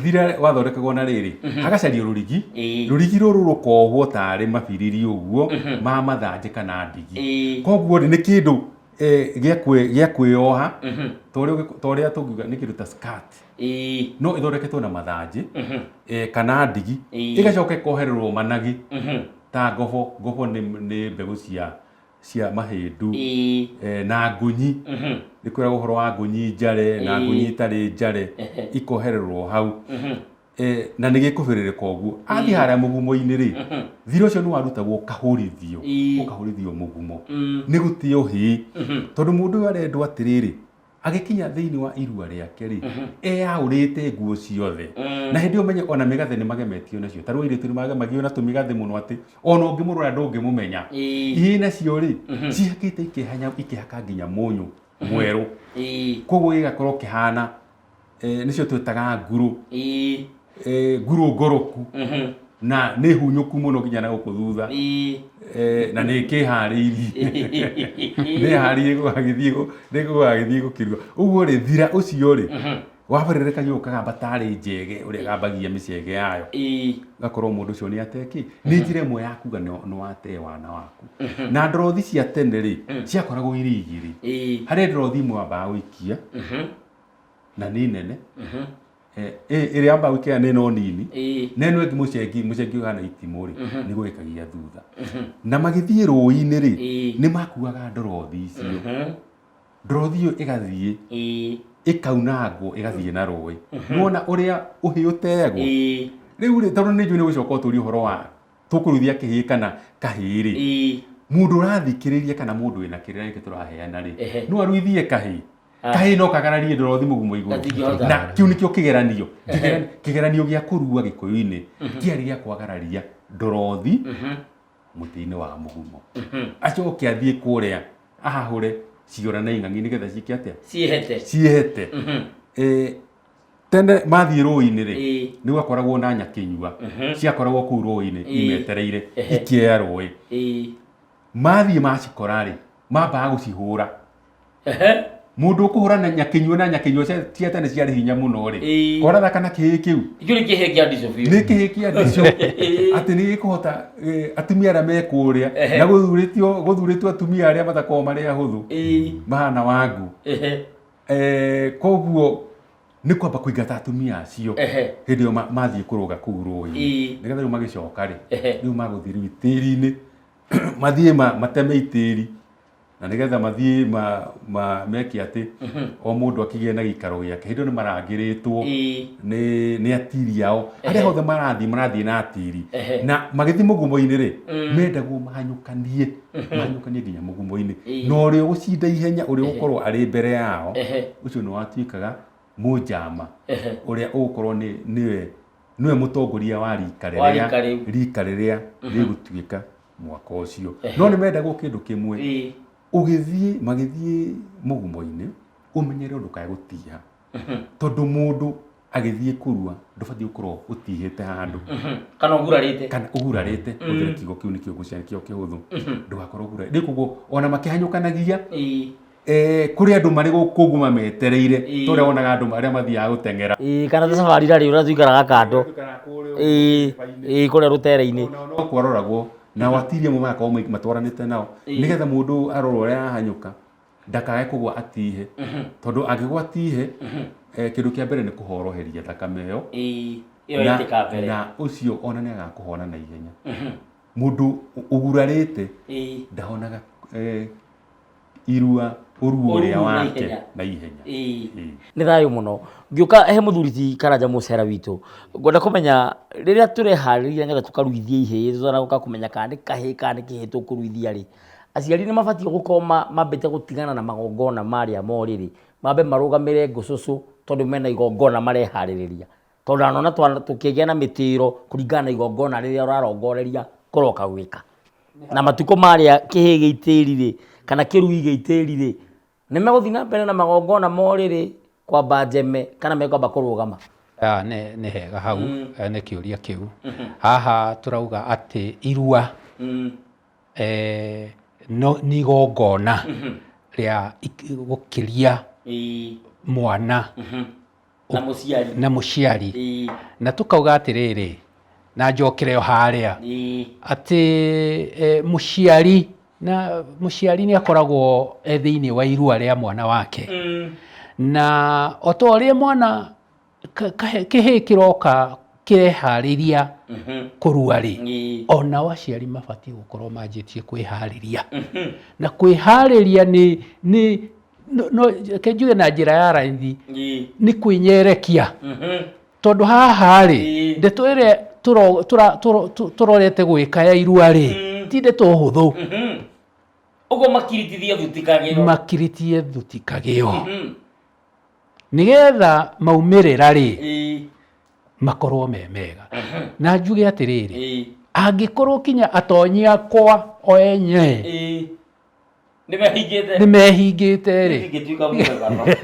Thira wathondekagwo na rĩrĩ, hagacario rũrigi, rũrigi rũrũ rũkohwo tarĩ mabiriri ũguo ma mathanjĩ kana ndigi. Koguo rĩ, nĩ kĩndũ gĩa kwĩyoha, ta ũrĩa tũngiuga nĩ kĩndũ ta skirt, no ĩthondeketwo na mathanjĩ kana ndigi, ĩgacoka ĩkohererwo managĩ ta ngobo. Ngobo nĩ mbegũ cia mahĩndu, na ngũnyi. Nĩ kwĩragwo ũhoro wa ngũnyi njare na ngũnyi itarĩ njare, ikohererwo hau. Na nĩ gĩkũbĩrĩrĩka ũguo athiĩ harĩa mũgumo-inĩ rĩ, thira ũcio nĩ warutagwo ũkahũrithio, ũkahũrithio mũgumo nĩ gũtĩo hĩ, tondũ mũndũ ũyũ arendwo atĩrĩrĩ, agĩkinya thĩinĩ wa irua rĩake rĩ, eyaũrĩte nguo ciothe. Na hĩndĩ ĩyo menye ona mĩgathe nĩ magemetio nacio, ta rĩu airĩtu nĩ magemagio na tũmĩgathe mũno atĩ ona ũngĩmũrora ndũngĩmũmenya. Ihĩ nacio rĩ, cihakĩte ikehanya, ikehaka nginya mũnyũ mwerũ, koguo gĩgakorwo kĩhana, nĩcio twĩtaga ngurũ, ngurũ ngoroku, na nĩ hunyũku mũno nginya na gũkũ thutha. Na nĩ kĩharĩirie, nĩ harĩirie nĩ gũgagĩthiĩ gũkĩruga ũguo rĩ, thira ũcio rĩ, wabĩrĩrĩkagio ũkagamba tarĩ njege ũrĩa ĩgambagia mĩcege yayo, gakorwo mũndũ ũcio nĩ ateki. Nĩ njĩra ĩmwe ya kuga nĩ watee wana waku. Na ndorothi cia tene rĩ, ciakoragwo irĩ igĩrĩ. Harĩ ndorothi ĩmwe wambaga gũikia na nĩ nene. Ĩrĩa wambaga gũikia nĩ no nini, na ĩno ĩngĩ mũcengi, mũcengi ũhana itimũ rĩ, nĩ gũgĩkagia thutha. Na magĩthiĩ rũĩ-inĩ rĩ, nĩ makuaga ndorothi icio. Ndorothi ĩyo ĩgathiĩ ĩkaunangwo, ĩgathiĩ na rũĩ. Nĩwona ũrĩa ũhĩ ũteagwo? Rĩu rĩ, tondũ nĩ njũĩ nĩ ũgũcoka ũtũrie ũhoro wa tũkũruithia kĩhĩĩ kana kahĩĩ rĩ, mũndũ ũrathikĩrĩria kana mũndũ wĩna kĩrĩra gĩkĩ tũraheana rĩ, no aruithie kahĩĩ. Kahĩĩ no kagararie ndorothi mũgumo igũrũ? Gatingĩhota. Na kĩu nĩkĩo kĩgeranio. Kĩgeranio gĩa kũrua gĩkũyũ-inĩ kĩarĩ gĩa kwagararia ndorothi mũtĩ-inĩ wa mũgumo, acoke athiĩ kũrĩa ahahũre ciora na ing'ang'i nĩgetha ciĩke atĩa? Ciĩhete. Ciĩhete. Tene mathiĩ rũĩ-inĩ rĩ, nĩ gwakoragwo na nyakĩnyua ciakoragwo kũu rũĩ-inĩ imetereire ikĩea rũĩ. Mathiĩ macikora rĩ, mambaga gũcihũra. Mũndũ ũkũhũra na nyakĩnyua, na nyakĩnyua cia tene ciarĩ hinya mũno rĩ, korathaka na kĩhĩ kĩu. Kĩu nĩ kĩhĩ kĩa ndicũ biũ. Nĩ kĩhĩ kĩa ndicũ atĩ nĩ gĩkũhota atumia arĩa me kũrĩa na gũthurĩtio atumia arĩa matakoragwo marĩ ahũthũ mahana wangu. Koguo nĩ kwamba kũingata atumia acio hĩndĩ ĩyo mathiĩ kũrũga kũu rũĩ-inĩ, nĩgetha rĩu magĩcoka rĩ, rĩu magũthiĩ rĩu itĩri-inĩ, mathiĩ mateme itĩri na nĩgetha mathiĩ meke atĩ o mũndũ akĩgĩe na gĩikaro gĩake. Hĩndĩ ĩyo nĩ marangĩrĩtwo nĩ atiri ao arĩa hothe marathiĩ na atiri. Na magĩthiĩ mũgumo-inĩ rĩ, mendagwo mahanyũkanie nginya mũgumo-inĩ, na ũrĩa ũgũcinda ihenya, ũrĩa ũgũkorwo arĩ mbere yao, ũcio nĩ watuĩkaga mũnjama ũrĩa ũgũkorwo nĩwe mũtongoria wa rika Wa rika rĩrĩa rĩu. Rika rĩrĩa rĩgũtuĩka mwaka ũcio. No nĩ mendagwo kĩndũ kĩmwe, ũgĩthiĩ magĩthiĩ mũgumo-inĩ, ũmenyere ndũkae gũtiha, tondũ mũndũ agĩthiĩ kũrua ndũbatiĩ gũkorwo ũtihĩte handũ kana ũgurarĩte. Kana ũgurarĩte. Hũthĩra kiugo kĩu, nĩkĩo ngũcia nĩkĩo kĩhũthũ, ndũgakorwo ũgurarĩte. Rĩu koguo ona makĩhanyũkanagia, kũrĩ andũ marĩ gũkũ mametereire, ta ũrĩa wonaga andũ arĩa mathiaga gũteng'era. Ĩĩ, kana ta cabarira rĩ, ũrĩa tuikaraga kando. Ĩĩ, kũrĩa rũtere-inĩ. Onao no kwaroragwo na watiri amwe magakorwo matwaranĩte nao, nĩgetha mũndũ arorwo ũrĩa arahanyũka ndakae kũgwa atihe, tondũ angĩgwa atihe, kĩndũ kĩa mbere nĩ kũhoroheria thakame ĩyo. Ĩyo yaitĩka mbere. Na ũcio ona nĩ agakũhona na ihenya. Mũndũ ũgurarĩte ndahonaga irua ũruo ũrĩa Ũruo na wake ihenya. Na ihenya. Nĩ thayũ mũno. Ngĩũka he mũthuri ti Karanja mũcera witũ, ngwenda kũmenya rĩrĩa tũreharĩria nĩgetha tũkaruithie ihĩĩ, tũtanagoka kũmenya kana nĩ kahĩĩ kana nĩ kĩhĩĩ tũkũruithia rĩ, aciari nĩ mabatiĩ gũkorwo mambĩte gũtigana na magongona marĩa morĩrĩ, mambe marũgamĩre ngũcũcũ tondũ mena igongona mareharĩrĩria, tondũ ndanona tũkĩgĩa na mĩtĩro kũringana na igongona rĩrĩa ũrarongoreria kũroka gwĩka. Na matukũ marĩa kĩhĩĩ gĩitĩri rĩ, kana kĩrui gĩitĩri rĩ, nĩ megũthiĩ na mbere na magongona morĩrĩ kwamba njeme kana mekwamba kũrũgama? Aya, nĩ hega hau, nĩ kĩũria kĩu. Haha tũrauga atĩ irua no nĩ igongona rĩa gũkĩria mwana Na mũciari. Na mũciari. Na tũkauga atĩrĩrĩ, na njokere o harĩa atĩ mũciari na mũciari nĩ akoragwo e thĩinĩ wa irua rĩa mwana wake, na o ta ũrĩa mwana kĩhĩĩ kĩroka kĩreharĩria kũrua rĩ, onao aciari mabatiĩ gũkorwo manjĩtie kwĩharĩria. Na kwĩharĩria nĩ no reke njuge na njĩra ya raithi, nĩ kwĩnyerekia, tondũ haha rĩ, ndeto ĩrĩa tũrorete gwĩka ya irua rĩ, ti ndeto hũthũ. Ũguo makiritithie thutikagĩo. Makiritie thutikagĩo nĩgetha maumĩrĩra rĩ, makorwo me mega. Na njuge atĩrĩrĩ, angĩkorwo kinya atonyi akwa o enyewe Nĩ mehingĩte. Nĩ mehingĩte rĩ, Ingĩtuĩka mũgatho.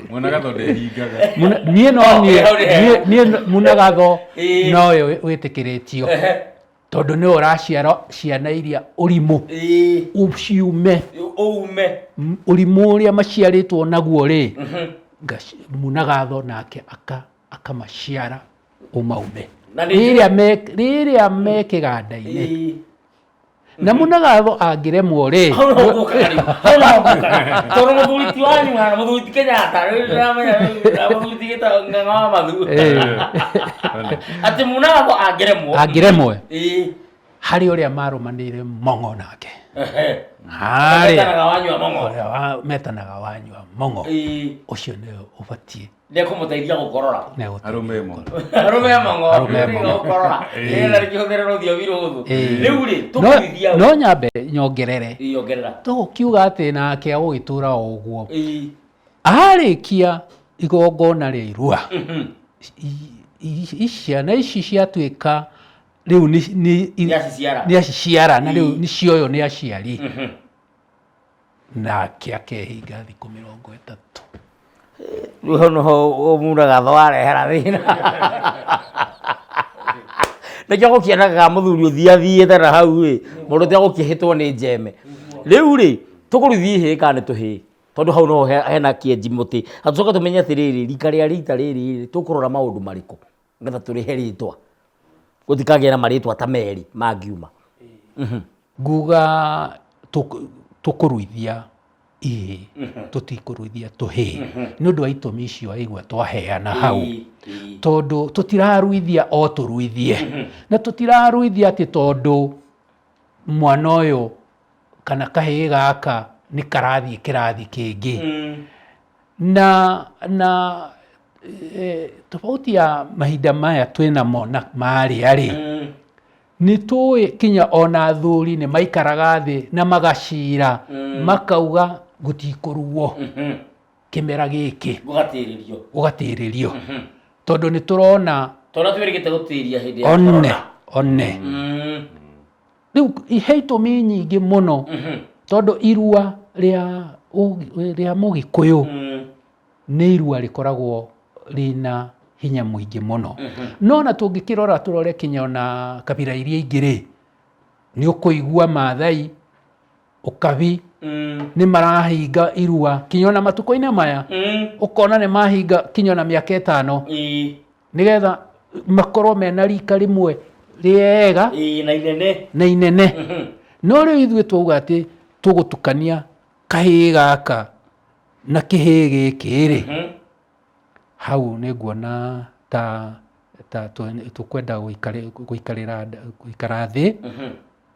Mwanagatho ndehingaga. Niĩ no niĩ Hau nĩ hega. Niĩ munagatho noyo wĩtĩkĩrĩtio, tondũ nĩwe ũraciara ciana iria ũrimũ ũciume. Ũume. Ũrimũ ũrĩa maciarĩtwo naguo rĩ, munagatho nake akamaciara ũmaume Na nĩ rĩrĩa me kĩganda-inĩ. Na munagatho angĩremwo rĩ, Hau no ngũkaga rĩu. Hau no ngũkaga. Tondũ mũthuri ti wanyu hana, mũthuri ti Kenyatta, rĩu ndĩramenya rĩu, mũthuri ti gĩtagwo Ng'ang'a wa Mathu. Atĩ munagatho angĩremwo. Angĩremwo, Harĩ ũrĩa marũmanĩire mong'o nake. Harĩa Metanaga wanyua mong'o. Ũrĩa metanaga wanyua mong'o. Ũcio nĩwe ũbatiĩ. Nĩekũmũteithia gũkorora. Nĩegũteithia. Arũme mong'o. Arũme mong'o. Arũme mong'o. Gũkorora. Nĩgetha rĩkĩhũthĩre rũthiomi rũhũthũ. Rĩu rĩ, No, tũkũrũithia no nyambe nyongerere. Ĩĩ, ongerera. Tũgũkiuga atĩ nake agũgĩtũra o ũguo. Arĩkia igongona rĩa irua, ciana ici ciatuĩka rĩu Nĩ aciciara. Nĩ aciciara na rĩu nĩ cioywo nĩ aciari, nake akehinga thikũ 30. Rĩu hau nĩho ũmuraga tho warehera thĩna. Nĩkĩo gũkĩonekaga mũthuri ũthiathiĩte na hau ĩ, mũndũ ũrĩa gũkĩhĩtwo nĩ njeme. Rĩu rĩ, tũkũruithia ihĩĩ kana nĩ tũhĩĩ? Tondũ hau noho hena kĩenji mũtĩ. Na tũcoke tũmenye atĩrĩrĩ, rika rĩa rita rĩrĩ rĩ, tũkũrora maũndũ marĩkũ nĩgetha tũrĩhe rĩtwa. Gũtikagĩe na marĩtwa ta merĩ mangiuma. Nguga tũkũruithia ihĩĩ, tũtikũruithia tũhĩĩ, nĩ ũndũ wa itũmi icio waigua twaheana hau, tondũ tũtiraruithia o tũruithie, na tũtiraruithia atĩ tondũ mwana ũyũ kana kahĩĩ gaka nĩ karathiĩ kĩrathi kĩngĩ. Na tofauti ya mahinda maya twĩnamo na marĩa rĩ, nĩ tũĩ kinya ona athuri nĩ maikaraga thĩ na magacira, makauga gũtikũruo kĩmera gĩkĩ. Gũgatĩrĩrio. Gũgatĩrĩrio, tondũ nĩ tũrona Tondũ twĩrĩgĩte gũtĩria hĩndĩ ya one corona. One rĩu he itũmi nyingĩ mũno, tondũ irua rĩa Mũgĩkũyũ nĩ irua rĩkoragwo rĩna hinya mũingĩ mũno. No na tũngĩkĩrora, tũrore kinya ona kabira iria ingĩ rĩ, nĩ ũkũigua Maathai, Ũkabi nĩ marahinga irua kinya ona matukũ-inĩ maya, ũkona nĩ mahinga kinya ona mĩaka 5, nĩgetha makorwo mena rika rĩmwe rĩega. Ĩĩ, na inene. Na inene. No rĩu ithuĩ twauga atĩ tũgũtukania kahĩĩ gaka na kĩhĩĩ gĩkĩ rĩ, hau nĩ nguona ta tũkwenda gũikarĩra gũikara thĩ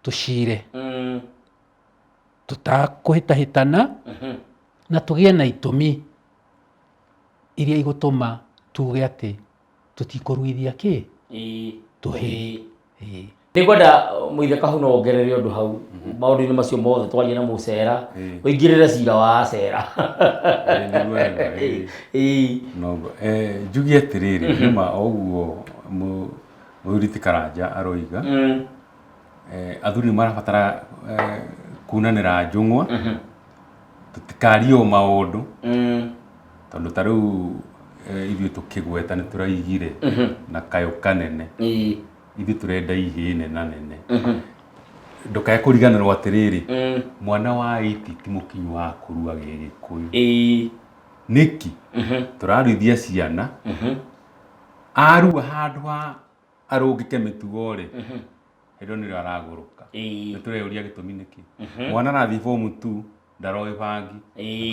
tũcire tũtakũhĩtahĩtana, na tũgĩe na itũmi iria igũtũma tuge atĩ tũtikũruithia kĩ tũhĩĩ. Ĩĩ. Nĩ ngwenda mũithe kahu no wongerere ũndũ hau maũndũ-inĩ macio mothe twaria na mũcera, ũingĩrĩre cira wa cera. Ĩĩ, nĩguo wega, ĩĩ. Noguo. Njuge atĩrĩrĩ, nĩma o ũguo mũthuri ti Karanja aroiga, athuri nĩ marabatara kunanĩra njũng'wa, tũtikarie o maũndũ, tondũ ta rĩu ithuĩ tũkĩgweta nĩ tũraigire na kayũ kanene, ithuĩ tũrenda ihĩĩ nena nene. Ndũkae kũriganĩrwo atĩrĩrĩ, mwana wa 80 ti mũkinyu wa kũrua Gĩgĩkũyũ. Nĩkĩ tũraruithia ciana? Arua handũ ha arũngĩke mĩtugo rĩ, hĩndĩ ĩyo nĩrĩo aragũrũka. Nĩ tũreyũria gĩtũmi nĩkĩ mwana arathiĩ form 2 ndaroĩ bangi,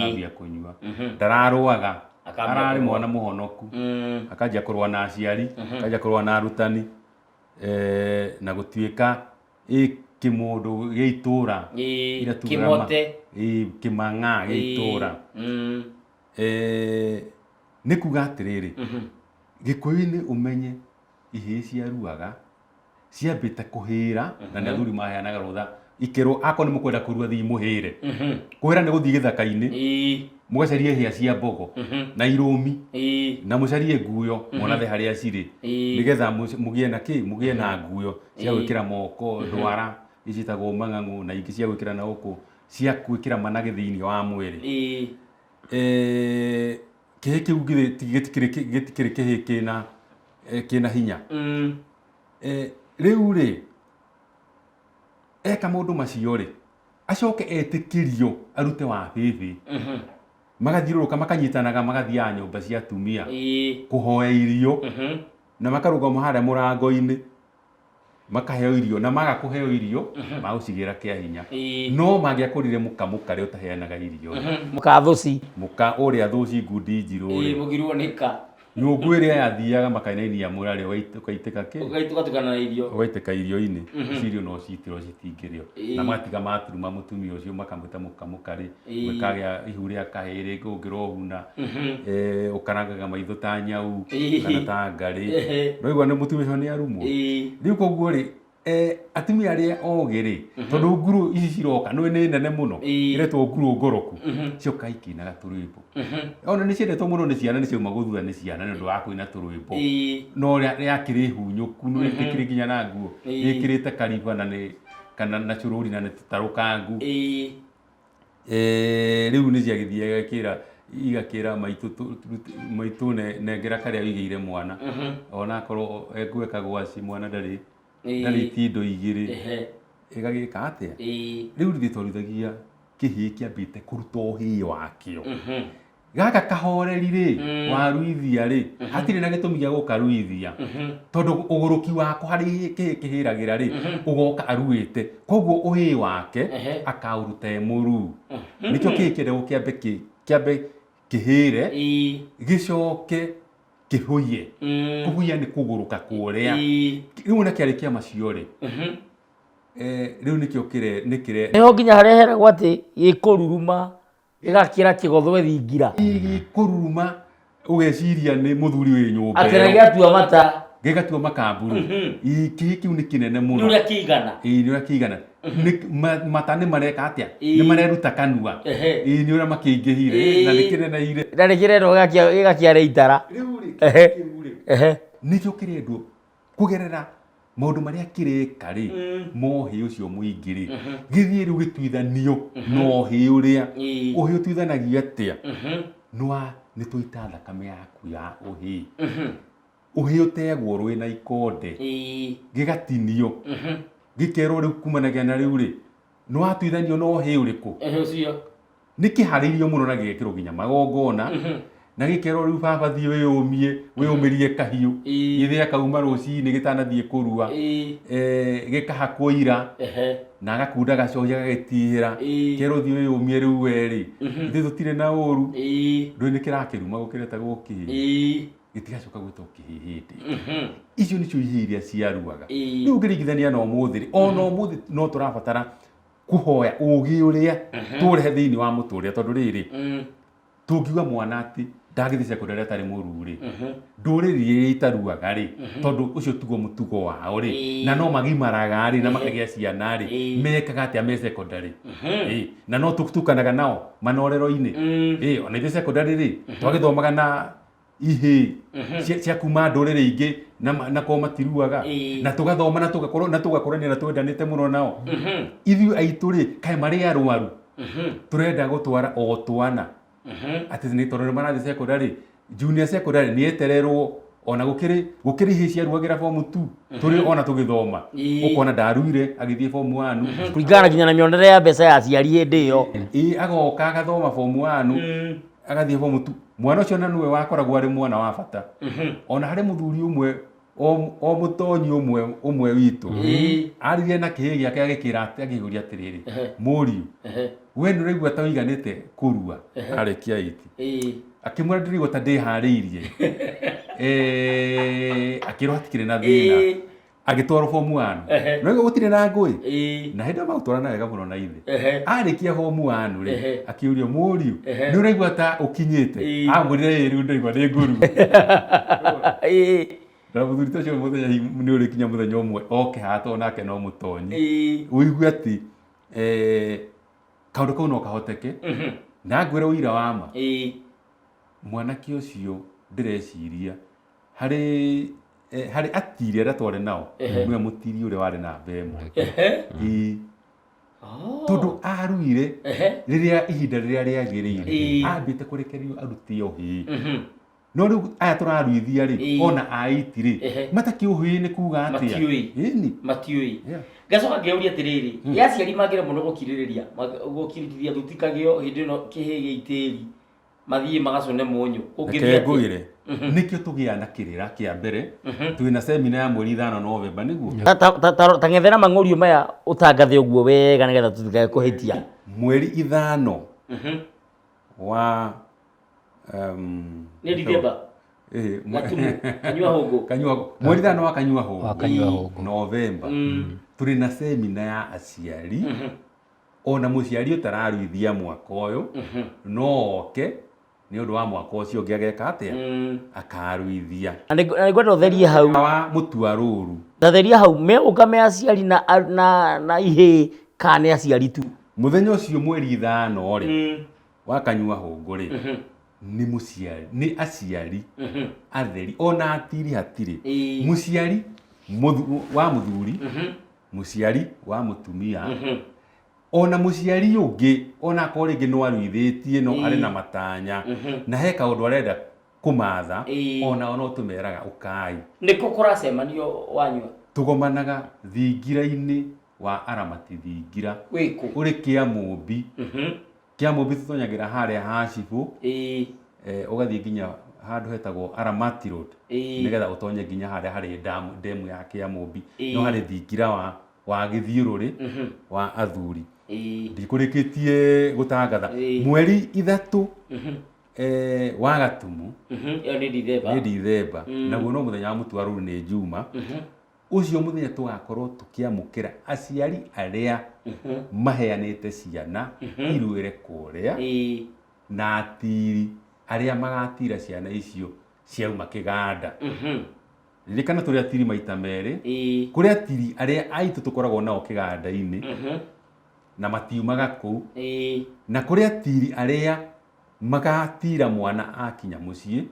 akambia kũnyua, ndararũaga, Akambia ararĩ kũrũa. Mwana mũhonoku, akanjia kũrũa na aciari, akanjia kũrũa na arutani, na gũtuĩka ĩ kĩmũndũ gĩa itũra, iria tugaga Kĩmote. Ĩ, kĩmang'a gĩa itũra. Nĩ kuga atĩrĩrĩ, Gĩkũyũ-inĩ ũmenye ihĩĩ ciaruaga ciambĩte kũhĩra, na nĩ athuri maheanaga rũtha ikĩrwo akorwo nĩ mũkwenda kũrua, thiĩ mũhĩre. Kũhĩra nĩ gũthiĩ gĩthaka-inĩ, mũgacarie hĩa cia mbogo na irũmi, na mũcarie nguyo mũrathe harĩa cirĩ, nĩgetha mũgĩe na kĩ, mũgĩe na nguyo cia gwĩkĩra moko, ndwara ici ciĩtagwo mang'ang'ũ, na ingĩ cia gwĩkĩra na gũkũ, cia gwĩkĩra managĩ thĩinĩ wa mwĩrĩ. Kĩhĩ kĩu githĩ gĩtikĩrĩ kĩhĩ kĩna hinya? Rĩu rĩ, eka maũndũ macio rĩ, acoke etĩkĩrio arute wa bĩbĩ, magathiũrũrũka, makanyitanaga, magathiaga nyũmba cia atumia kũhoya irio, na makarũgama harĩa mũrango-inĩ makaheo irio, na maga kũheo irio magũcigĩra kĩa hinya. No mangĩakorire mũka mũkarĩa ũtaheanaga irio rĩ, Mũkathũci. Mũka ũrĩa thũci ngundi njirũ rĩ, Mũgirwo nĩ ka. Nyũngũ ĩrĩa yathiaga makainainia mũrarĩ ũgaitĩka kĩ? Ũgatukana na irio. Ũgaitĩka irio-inĩ. Ici irio no ciitĩrwo citingĩrĩo. Na magatiga maturuma mũtumia ũcio makamwĩta mũka mũkarĩ, ũkagĩa ihu rĩa kahĩĩ rĩngĩ ũngĩrohuna, ũkarangaga maitho ta nyau kana ta ngarĩ. Ũraigua nĩ mũtumia ũcio nĩ arumwo. Rĩu koguo rĩ, atumia arĩa ogĩ rĩ, tondũ nguru ici ciroka nĩ nĩ nene mũno, iretwo nguru ngoroku, cioka ikĩinaga tũrwĩmbo. Ona nĩ ciendetwo mũno nĩ ciana, nĩ ciauma gũthura nĩ ciana nĩ ũndũ wa kũina tũrwĩmbo. No rĩakĩrĩ hunyũku, nĩ rĩkĩrĩ nginya na nguo, rĩkĩrĩte kariba na nĩ kana na cũrũri na nĩ tũtarũkangu. Rĩu nĩ ciagĩthiaga igakĩra igakĩra maitũ maitũ nengera karĩa wĩigĩire mwana. Ona akorwo egwĩka gwaci mwana ndarĩ ndarĩ itindo igĩrĩ. Ĩgagĩka atĩa? Rĩu ithuĩ twaruithagia kĩhĩĩ kĩambĩte kũruta ũhĩĩ wakĩo. Gaka kahoreri rĩ, waruithia rĩ, hatirĩ na gĩtũmi gĩa gũkaruithia. Tondũ ũgũrũki wako harĩ kĩhĩĩ kĩhĩragĩra rĩ, ũgoka aruĩte. Koguo ũhĩĩ wake akaũruta e mũruu. Nĩkĩo kĩhĩĩ kĩendagwo kĩambe kĩambe kĩhĩre, gĩcoke kĩhũiye. Kũhuiya nĩ kũgũrũka kũrĩa. Rĩu ona kĩarĩkia macio rĩ, rĩu nĩkĩo kĩre nĩ kĩre Nĩho nginya hareheragwo atĩ gĩkũruruma gĩgakĩra kĩgothwe thingira. Gĩkũruruma ũgeciria nĩ mũthuri wĩ nyũmba Atĩ na ĩyo. gĩatua mata. Gĩgatua makamburu. Ĩ, kĩhĩ kĩu nĩ kĩnene mũno. Nĩ ũrĩa kĩigana. Ĩ, nĩ ũrĩa kĩigana. Mata nĩ mareka atĩa? Nĩ mareruta kanua. Ĩ, nĩ ũrĩa makĩingĩhire na nĩ kĩneneire. Na nĩ kĩrendwo gĩgakĩara itara. Rĩu rĩ, kĩhĩ kĩu rĩ, nĩkĩo kĩrendwo kũgerera maũndũ marĩa kĩreka rĩ, mohĩ ũcio mũingĩ rĩ, gĩthiĩ rĩu gĩtuithanio na ũhĩ ũrĩa. Ũhĩ ũtuithanagio atĩa? Nĩ nĩ twaita thakame yaku ya ũhĩ. Ũhĩ ũtegwo rwĩ na ikonde, gĩgatinio, gĩkerwo rĩu kumanagia na rĩu rĩ, nĩ watuithanio na ũhĩ ũrĩkũ? Ũcio. Nĩ kĩharĩirio mũno na gĩgekĩrwo nginya magongona, na gĩkerwo rĩu baba thiĩ wĩyũmie, wĩyũmĩrie kahiũ, gĩthĩ akauma rũcinĩ gĩtanathiĩ kũrua, gĩkahakwo ira, na agakunda gacohi agagĩtihĩra, kerwo thiĩ wĩyũmie rĩu we rĩ, ithuĩ tũtirĩ na ũru, ndũĩ nĩ kĩrakĩruma gũkĩretagwo kĩhĩ. Gĩtigacoka gwĩtwo kĩhĩ hĩndĩ ĩngĩ. Icio nĩcio ihĩ iria ciaruaga. Rĩu ũngĩringithania na ũmũthĩ rĩ, ona ũmũthĩ no tũrabatara kũhoya ũgĩ ũrĩa tũrehe thĩinĩ wa mũtũrĩre, tondũ rĩrĩ, tũngiuga mwana atĩ ndangĩthiĩ secondary atarĩ mũruu rĩ, ndũrĩrĩ iria itaruaga rĩ, tondũ ũcio tiguo mũtugo wao rĩ, na no magimaraga rĩ, na makagĩa ciana rĩ, mekaga atĩa me secondary? Na no tũtukanaga nao manorero-inĩ. Ona ithuĩ secondary rĩ, twagĩthomaga na ihĩĩ cia kuma ndũrĩrĩ ingĩ na korwo matiruaga, na tũgathoma na tũgakorwo na tũgakorania na twendanĩte mũno nao. Ithuĩ aitũ rĩ, kaĩ marĩ arwaru, tũrenda gũtwara o twana atĩ nĩ tondũ nĩ marathiĩ secondary, junior secondary nĩ etererwo, ona gũkĩrĩ ihĩĩ ciaruagĩra form 2 tũrĩ ona tũgĩthoma, ũkona ndaruire agĩthiĩ form 1. Kũringana nginya na mĩonere ya mbeca ya aciari hĩndĩ ĩyo. Agoka agathoma form 1, agathiĩ form 2. Mwana ũcio na nĩwe wakoragwo arĩ mwana wa bata. Ona harĩ mũthuri ũmwe, o mũtonyi ũmwe ũmwe witũ, aririe na kĩhĩĩ gĩake agĩkĩra atĩ, akĩũria atĩrĩrĩ, mũriũ, we nĩ ũraigua ta ũiganĩte kũrua arĩkia 8? Akĩmwĩra ndĩraigua ta ndĩharĩirie. Akĩrwo hatikĩrĩ na thĩna. Agĩtwarwo form 1. No gũtirĩ na ngũĩ. Na hĩndĩ ĩyo magũtwarana wega mũno na ithe. Arĩkia form 1 rĩ, akĩũrio mũriũ, nĩ ũraigua ta ũkinyĩte? Amwĩrire ĩĩ, rĩu ndĩraigua nĩ ngũrua. Na mũthuri ta ũcio mũthenya hihi nĩ ũrĩkinya mũthenya ũmwe oke haha tondũ nake no mũtonyi. Ũigue atĩ, kaũndũ kau no kahoteke. Na ngwĩre ũira wa ma. Mwanake ũcio ndĩreciria harĩ harĩ atiri arĩa twarĩ nao, nĩwe mũtiri ũrĩa warĩ namba ĩmwe. Tondũ aruire rĩrĩa ihinda rĩrĩa rĩagĩrĩire, ambĩte kũrekererio arute ũhĩĩ. No rĩu aya tũraruithia rĩ, ona aiti rĩ, matakĩũĩ ũhĩĩ nĩ kuga atĩa? Matiũĩ. Ĩni. Matiũĩ. Ngacoka ngeyũria atĩrĩrĩ, ĩ aciari mangĩremwo nĩ gũkirĩrĩria, gũkirĩrĩria thuti kagĩo hĩndĩ ĩno kĩhĩĩ gĩitĩri, mathiĩ magacũne mũnyũ. Ũngĩthiĩ Reke atĩa? ngwĩre, nĩkĩo tũgĩaga na kĩrĩra kĩa mbere, twĩna semina ya mweri 5 Novemba, nĩguo? Ta ng'ethera mang'ũriũ maya ũtangathe ũguo wega nĩgetha tũtikae kũhĩtia. Mweri 5 wa, Nĩ Dithemba? Gatumu, Kanyua Hũngũ. Kanyua mweri 5 wa Kanyua Hũngũ. Wa Kanyua Hũngũ. Novemba. Tũrĩ na semina ya aciari. Ona mũciari ũtararuithia mwaka ũyũ no oke nĩ ũndũ wa mwaka ũcio ũngĩ ageka atĩa? Akaruithia. Na nĩngwenda ũtherie hau. Wa mũtua rũru. Tatheria hau, me ũka me aciari na ihĩĩ kana nĩ aciari tu? Mũthenya ũcio mweri 5 rĩ, wa Kanyua Hũngũ rĩ, nĩ mũciari, nĩ aciari atheri, ona atiri hatirĩ. Mũciari wa mũthuri, mũciari wa mũtumia, ona mũciari ũngĩ, ona akorwo rĩngĩ no aruithĩtie no arĩ na matanya na he kaũndũ arenda kũmatha, onao no tũmeraga ũkai. Nĩkũ kũracemanio wanyua? Tũgomanaga thingira-inĩ wa Aramati thingira. Wĩkũ? Ũrĩ Kĩamũmbi. Kĩamũmbi tũtonyagĩra harĩa ha cibũ, ũgathiĩ nginya handũ hetagwo Aramati Road, nĩgetha ũtonye nginya harĩa harĩ ndemu ya Kĩamũmbi. No harĩ thingira wa gĩthiũrũrĩ wa athuri. Ndikũrĩkĩtie gũtangatha. Mweri 3 wa Gatumu. Ĩyo nĩ Dithemba. Nĩ Dithemba. Naguo no mũthenya wa mũtua rũru nĩ Juma. Ũcio mũthenya tũgakorwo tũkĩamũkĩra aciari arĩa maheanĩte ciana iruĩre kũrĩa, na atiri arĩa magatira ciana icio ciauma kĩganda. Ririkana tũrĩ atiri maita merĩ. Kũrĩ atiri arĩa aitũ tũkoragwo nao kĩganda-inĩ na matiumaga kũu. Na kũrĩ atiri arĩa magatira mwana akinya mũciĩ,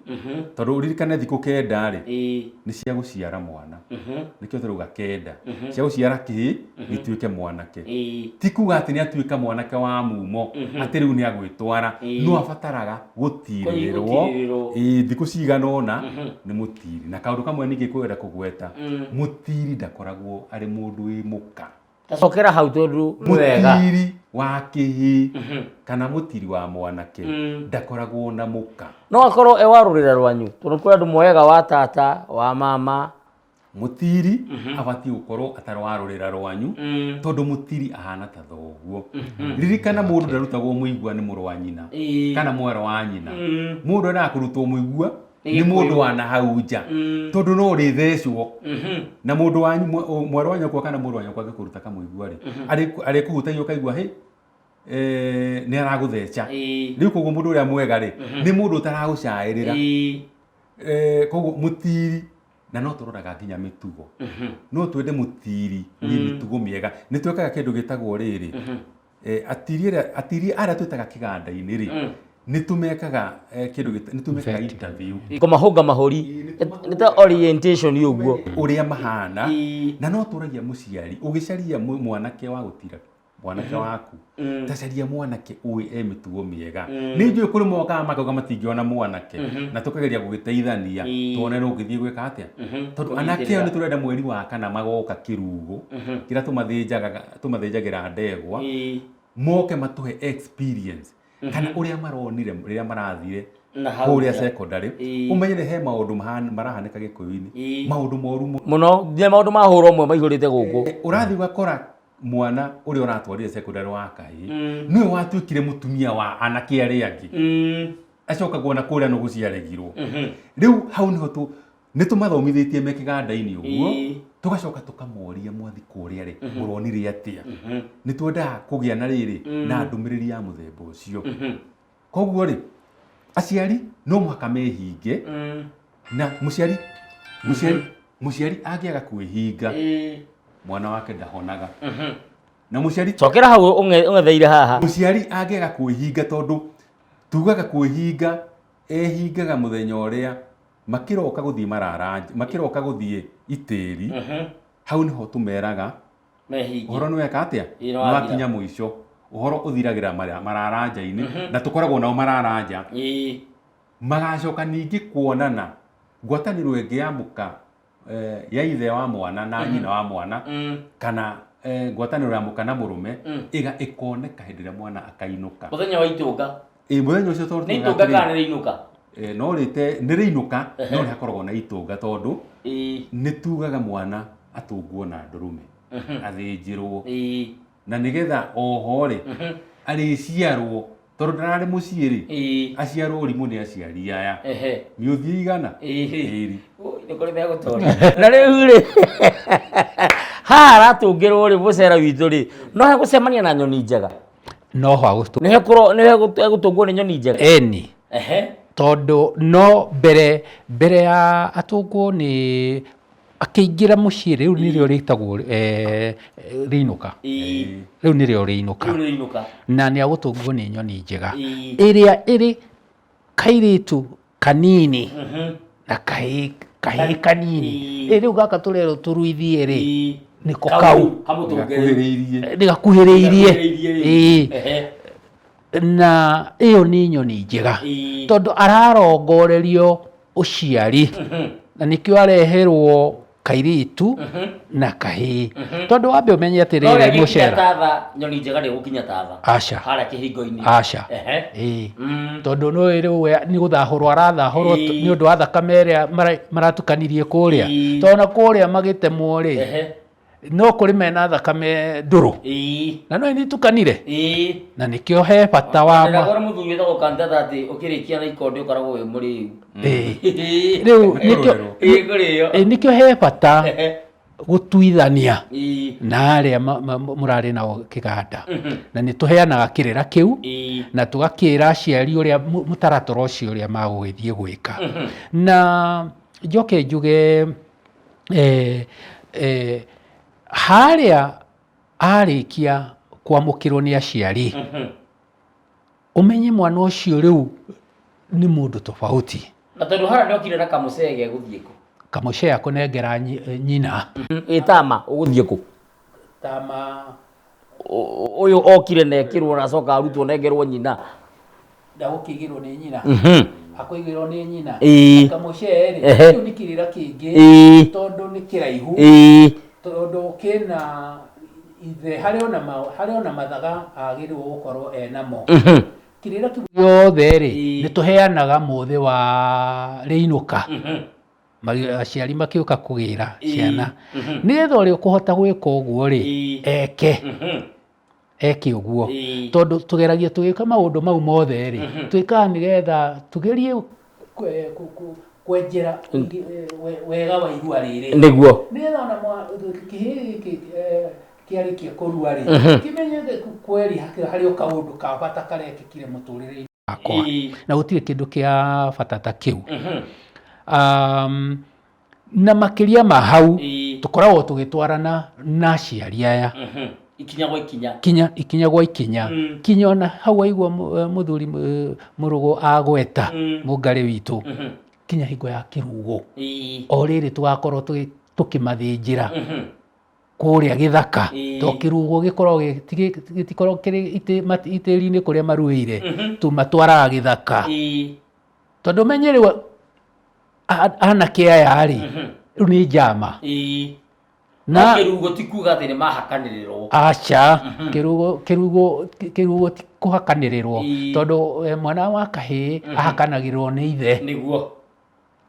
tondũ ũririkane thikũ 9 rĩ, nĩ cia gũciara mwana. Nĩkĩo tũrauga 9. Cia gũciara kĩhĩĩ gĩtuĩke mwanake. Ti kuga atĩ nĩ atuĩka mwanake wa mumo, atĩ rĩu nĩ agwĩtwara. No abataraga gũtirĩrĩrwo. Gũtirĩrĩrwo. Thikũ cigana ũna nĩ mũtiri. Na kaũndũ kamwe ningĩ kwenda kũgweta, mũtiri ndakoragwo arĩ mũndũ wĩ mũka. Tacokera hau tondũ nĩ wega. Mũtiri wa kĩhĩĩ kana mũtiri wa mwanake ndakoragwo na mũka. No akorwo e wa rũrĩra rwanyu, tondũ kũrĩ andũ moyaga wa tata, wa mama. Mũtiri abatiĩ gũkorwo atarĩ wa rũrĩra rwanyu, tondũ mũtiri ahana ta thoguo. Ririkana mũndũ ndarutagwo mũigua nĩ mũrũ wa nyina kana mwarĩ wa nyina. Mũndũ endaga kũrutwo mũigua Nĩ nĩ mũndũ Gĩkũyũ. wa na hau nja, tondũ no ũrĩthecwo. Na mũndũ wanyu, mwarĩ wa nyũkwa kana mũrũ wa nyũkwa angĩkũruta kamũigua rĩ, arĩkũhutagia ũkaigua hĩ, nĩ aragũtheca. Rĩu koguo mũndũ ũrĩa mwega rĩ, nĩ mũndũ ũtaragũcaĩrĩra. Koguo mũtiri, na no tũroraga nginya mĩtugo. No twende mũtiri wĩ mĩtugo mĩega. Nĩ twekaga kĩndũ gĩtagwo rĩrĩ, atiri arĩa twĩtaga kĩganda-inĩ rĩ, nĩ tũmekaga, kĩndũ nĩ tũmekaga interview. Kũmahũnga mahũri. Nĩ ta orientation ũguo. Ũrĩa mahana. Na no tũragia mũciari, ũgĩcaria mwanake wa gũtira mwanake waku, tacaria mwanake ũĩ e mĩtugo mĩega. Nĩ njũĩ kũrĩ mokaga makauga matingĩona mwanake, na tũkageria gũgĩteithania, tuone no ũngĩthiĩ gwĩka atĩa. Tondũ anake aya nĩ tũrenda mweri wa 4 magoka kĩrugo, kĩrĩa tũmathĩnjagĩra ndegwa, moke matũhe experience kana ũrĩa maronire rĩrĩa marathire Na hau kũrĩa nja. secondary. Ũmenye nĩ he maũndũ marahanĩka Gĩkũyũ-inĩ. Maũndũ moru mũno, nginya maũndũ ma hũra ũmwe maihũrĩte gũkũ. Ũrathiĩ ũgakora mwana ũrĩa ũratwarire secondary wa kahĩĩ nĩwe watuĩkire mũtumia wa anake arĩa angĩ. Acoka kuona kũrĩa nũ gũciaregirwo. Rĩu hau nĩho nĩ tũmathomithĩtie me kĩganda-inĩ ũguo, tũgacoka tũkamoria mwathi kũrĩa rĩ, mũronire atĩa? Nĩ twendaga kũgĩa na rĩrĩ na ndũmĩrĩri ya mũthemba ũcio. Koguo rĩ, aciari no mũhaka mehinge, na mũciari angĩaga kwĩhinga, mwana wake ndahonaga. Na mũciari Cokera hau ũng'etheire haha. Mũciari angĩaga kwĩhinga, tondũ tugaga kwĩhinga, ehingaga mũthenya ũrĩa makĩroka gũthiĩ mararanja, makĩroka gũthiĩ itĩri, hau nĩho tũmeraga Mehinge. Ũhoro nĩ weka atĩa? Ĩĩ, nĩ Nĩ wathira. wakinya mũico. Ũhoro ũthiragĩra mararanja-inĩ, na tũkoragwo nao mararanja. Magacoka ningĩ kuonana ngwatanĩro ĩngĩ ya mũka, ya ithe wa mwana na nyina wa mwana, kana ngwatanĩro ya mũka na mũrũme, ĩkoneka hĩndĩ ĩrĩa mwana akainũka. Mũthenya wa itũnga. Ĩĩ, mũthenya ũcio tondũ Nĩ tugaga itũnga atĩrĩrĩ, kana nĩ rĩinũka? No rĩte, nĩ rĩinũka, no nĩ hakoragwo na itũnga tondũ nĩ tugaga mwana atũngwo na ndũrũme, athĩnjĩrwo. Na nĩgetha oho rĩ, arĩciarwo Tondũ ndararĩ mũciĩ rĩ, aciarwo ũrimũ nĩ aciari aya. Mĩũthi igana? Ĩrĩ. Nĩ kũrĩ megũtoria. Na rĩu rĩ, haha aratũngĩrwo rĩ, mũcera witũ rĩ, no hegũcemania na nyoni njega? No ho agũtũ. Nĩ hegũtũngwo nĩ nyoni njega? Ĩni. Tondũ no mbere mbere ya atũngwo nĩ akĩingĩra mũciĩ rĩu nĩrĩo rĩtagwo rĩinũka. Rĩu nĩrĩo rĩinũka. Rĩu rĩinũka. Na nĩ agũtũngwo nĩ nyoni njega. Ĩrĩa ĩrĩ kairĩtu kanini na kahĩĩ kahĩĩ kanini. Ĩ rĩu gaka tũrerwo tũruithie rĩ, nĩko kau. Gakuhĩrĩirie. Nĩ gakuhĩrĩirie. Ĩĩ. Na ĩyo nĩ nyoni njega tondũ ararongorerio ũciari na nĩkĩo areherwo kairĩtu na kahĩĩ tondũ wambe ũmenye atĩrĩrĩ mũcera tatha nyoni njega ndĩgũkinya tatha aca harĩa kĩhingo-inĩ aca ĩĩ tondũ nĩ rĩu we nĩ gũthahũrwo arathahũrwo nĩ ũndũ wa thakame ĩrĩa maratukanirie kũrĩa tondũ na kũrĩa magĩtemwo rĩ no kũrĩ mena thakame ndũrũ na no nĩitukanire na nĩkĩo he bata wa ma Ndĩragora mũthuri wĩtagwo Kantata atĩ ũkĩrĩkia na ikonde ũkoragwo wĩ mũrĩu. Ĩĩ. Rĩu nĩkĩo Ĩĩ kũrĩo. ĩĩ, nĩkĩo he bata gũtuithania na arĩa mũrarĩ nao kĩganda na nĩ tũheanaga kĩrĩra kĩu na tũgakĩra aciari ũrĩa mũtaratara ũcio ũrĩa magũgĩthiĩ gwĩka na njoke njuge eh, eh, harĩa arĩkia kwamũkĩrwo nĩ aciari ũmenye mwana ũcio rĩu nĩ mũndũ tofauti. Na tondũ harĩa nĩokire na kamũcege egũthiĩ kũ? Kamũcee akũnengera nyina. Ĩ tama ũgũthiĩ kũ? Tama Ũyũ okire na ekĩrwo na acoka arutwo nengerwo nyina. Ndagũkĩigĩrwo nĩ nyina. Akũigĩrwo nĩ nyina. Ĩĩ. Kamũcee rĩ, kĩu nĩ kĩrĩra kĩngĩ tondũ nĩ kĩraihu. Tondũ kĩna ithe, harĩ ona harĩ ona mathaga agĩrĩirwo gũkorwo enamo. Kĩrĩra kĩu gĩothe rĩ, nĩ tũheanaga mũthĩ wa rĩinũka. Aciari makĩũka kũgĩra ciana. Nĩgetha ũrĩa ũkũhota gwĩka ũguo rĩ, eke. Eke ũguo. Tondũ tũgeragia tũgĩka maũndũ mau mothe rĩ, twĩkaga nĩgetha tũgerie kwenjera wega wa irua rĩrĩ. Nĩguo. Nĩgetha ona kĩhĩĩ gĩkĩ kĩarĩkia kũrua rĩ, kĩmenye kweri harĩ o kaũndũ ka bata karekĩkire mũtũrĩre-inĩ wakwa. Na gũtirĩ kĩndũ kĩa bata ta kĩu. Na makĩria ma hau, tũkoragwo tũgĩtwarana na aciari aya. Ikinya gwa ikinya. Kinya, ikinya gwa ikinya. Kinya ona hau waigua mũthuri Mũrũgũ agweta mũngarĩ witũ, kinya hingo ya kĩrugo. O rĩrĩ tũgakorwo tũkĩmathĩnjĩra kũrĩa gĩthaka. To kĩrugo gĩkoragwo gĩtikoragwo kĩrĩ itĩri-inĩ kũrĩa maruĩire, tũmatwaraga gĩthaka. Tondũ ũmenye rĩu anake aya rĩ, rĩu nĩ njama. Na kĩrugo ti kuga atĩ nĩ mahakanĩrĩrwo. Aca, kĩrugo kĩrugo kĩrugo ti kũhakanĩrĩrwo tondũ mwana wa kahĩĩ ahakanagĩrĩrwo nĩ ithe. Nĩguo.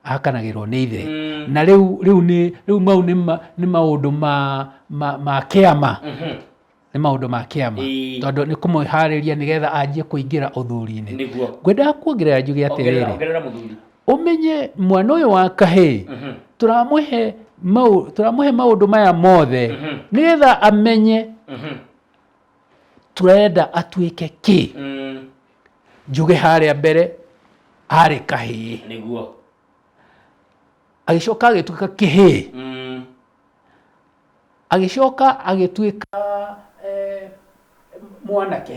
Ahakanagĩrĩrwo nĩ ithe. Na rĩu rĩu nĩ rĩu mau nĩ nĩ maũndũ ma ma ma kĩama. Nĩ maũndũ ma kĩama. Tondũ nĩ kũmũharĩria nĩgetha anjie kũingĩra ũthuri-inĩ. Nĩguo. Ngwendaga kuongerera njuge atĩrĩrĩ. Ongerera mũthuri. Ũmenye mwana ũyũ wa kahĩĩ tũramũhe tũramũhe maũndũ maya mothe nĩgetha amenye tũrenda atuĩke kĩ. Njuge harĩa mbere arĩ kahĩĩ. Nĩguo. Agĩcoka agĩtuĩka kĩhĩĩ. Agĩcoka agĩtuĩka mwanake.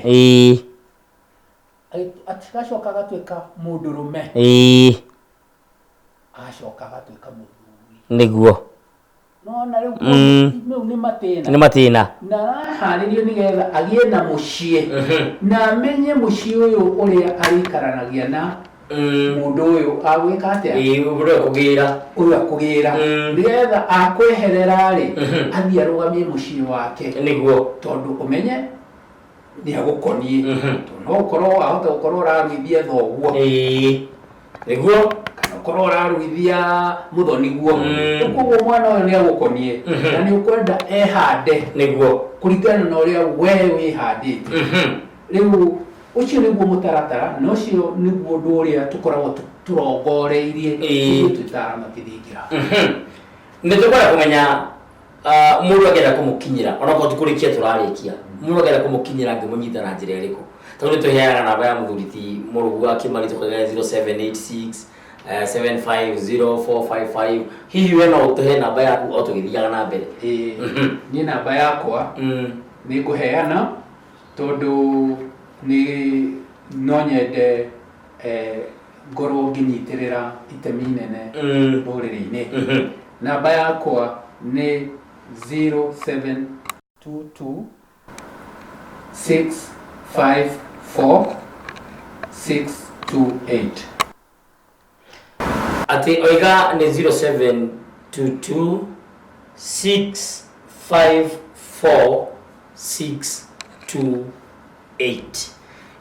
Agacoka agatuĩka mũndũrũme. Agacoka agatuĩka mũthuri. Nĩguo. Nona rĩu rĩu nĩ matĩna. Nĩ matĩna. Na araharĩrio nĩgetha agĩe na mũciĩ. Na amenye mũciĩ ũyũ ũrĩa arĩikaranagia na mũndũ ũyũ agwĩka atĩa? Ĩĩ, ũrĩa akũgĩra. Ũyũ akũgĩra. Nĩgetha akweherera rĩ, athiĩ arũgamie mũciĩ wake. Nĩguo. Tondũ ũmenye nĩ agũkoniĩ. Tondũ no ũkorwo wahota gũkorwo ũraruithia thoguo. Ĩĩ. Nĩguo. Kana ũkorwo ũraruithia mũthoniguo. Rĩu koguo mwana ũyũ nĩ agũkoniĩ. Na nĩ ũkwenda ehande. Nĩguo. Kũringana na ũrĩa we wĩhandĩte. Rĩu Ũcio nĩguo mũtaratara na ũcio nĩguo ũndũ ũrĩa tũkoragwo tũrongoreirie ithuĩ twĩ ta aramati thingira. Nĩ tũkwenda kũmenya mũndũ angĩenda kũmũkinyĩra, onakorwo ti kũrĩkia tũrarĩkia, mũndũ angĩenda kũmũkinyĩra angĩmũnyita na njĩra ĩrĩkũ? Tondũ nĩ tũheanaga namba ya mũthuri ti Mũrũgu wa Kĩmari, tũkagĩa 0786 750455. Hihi we no ũtũhe namba yaku o tũgĩthiaga na mbere? Ĩĩ, niĩ namba yakwa nĩ ngũheana tondũ nĩ no nyende ngorwo ngĩnyitĩrĩra itemi inene rũrĩrĩ-inĩ. Namba yakwa nĩ 0722 654 628. Atĩ oiga nĩ 0722 654 628.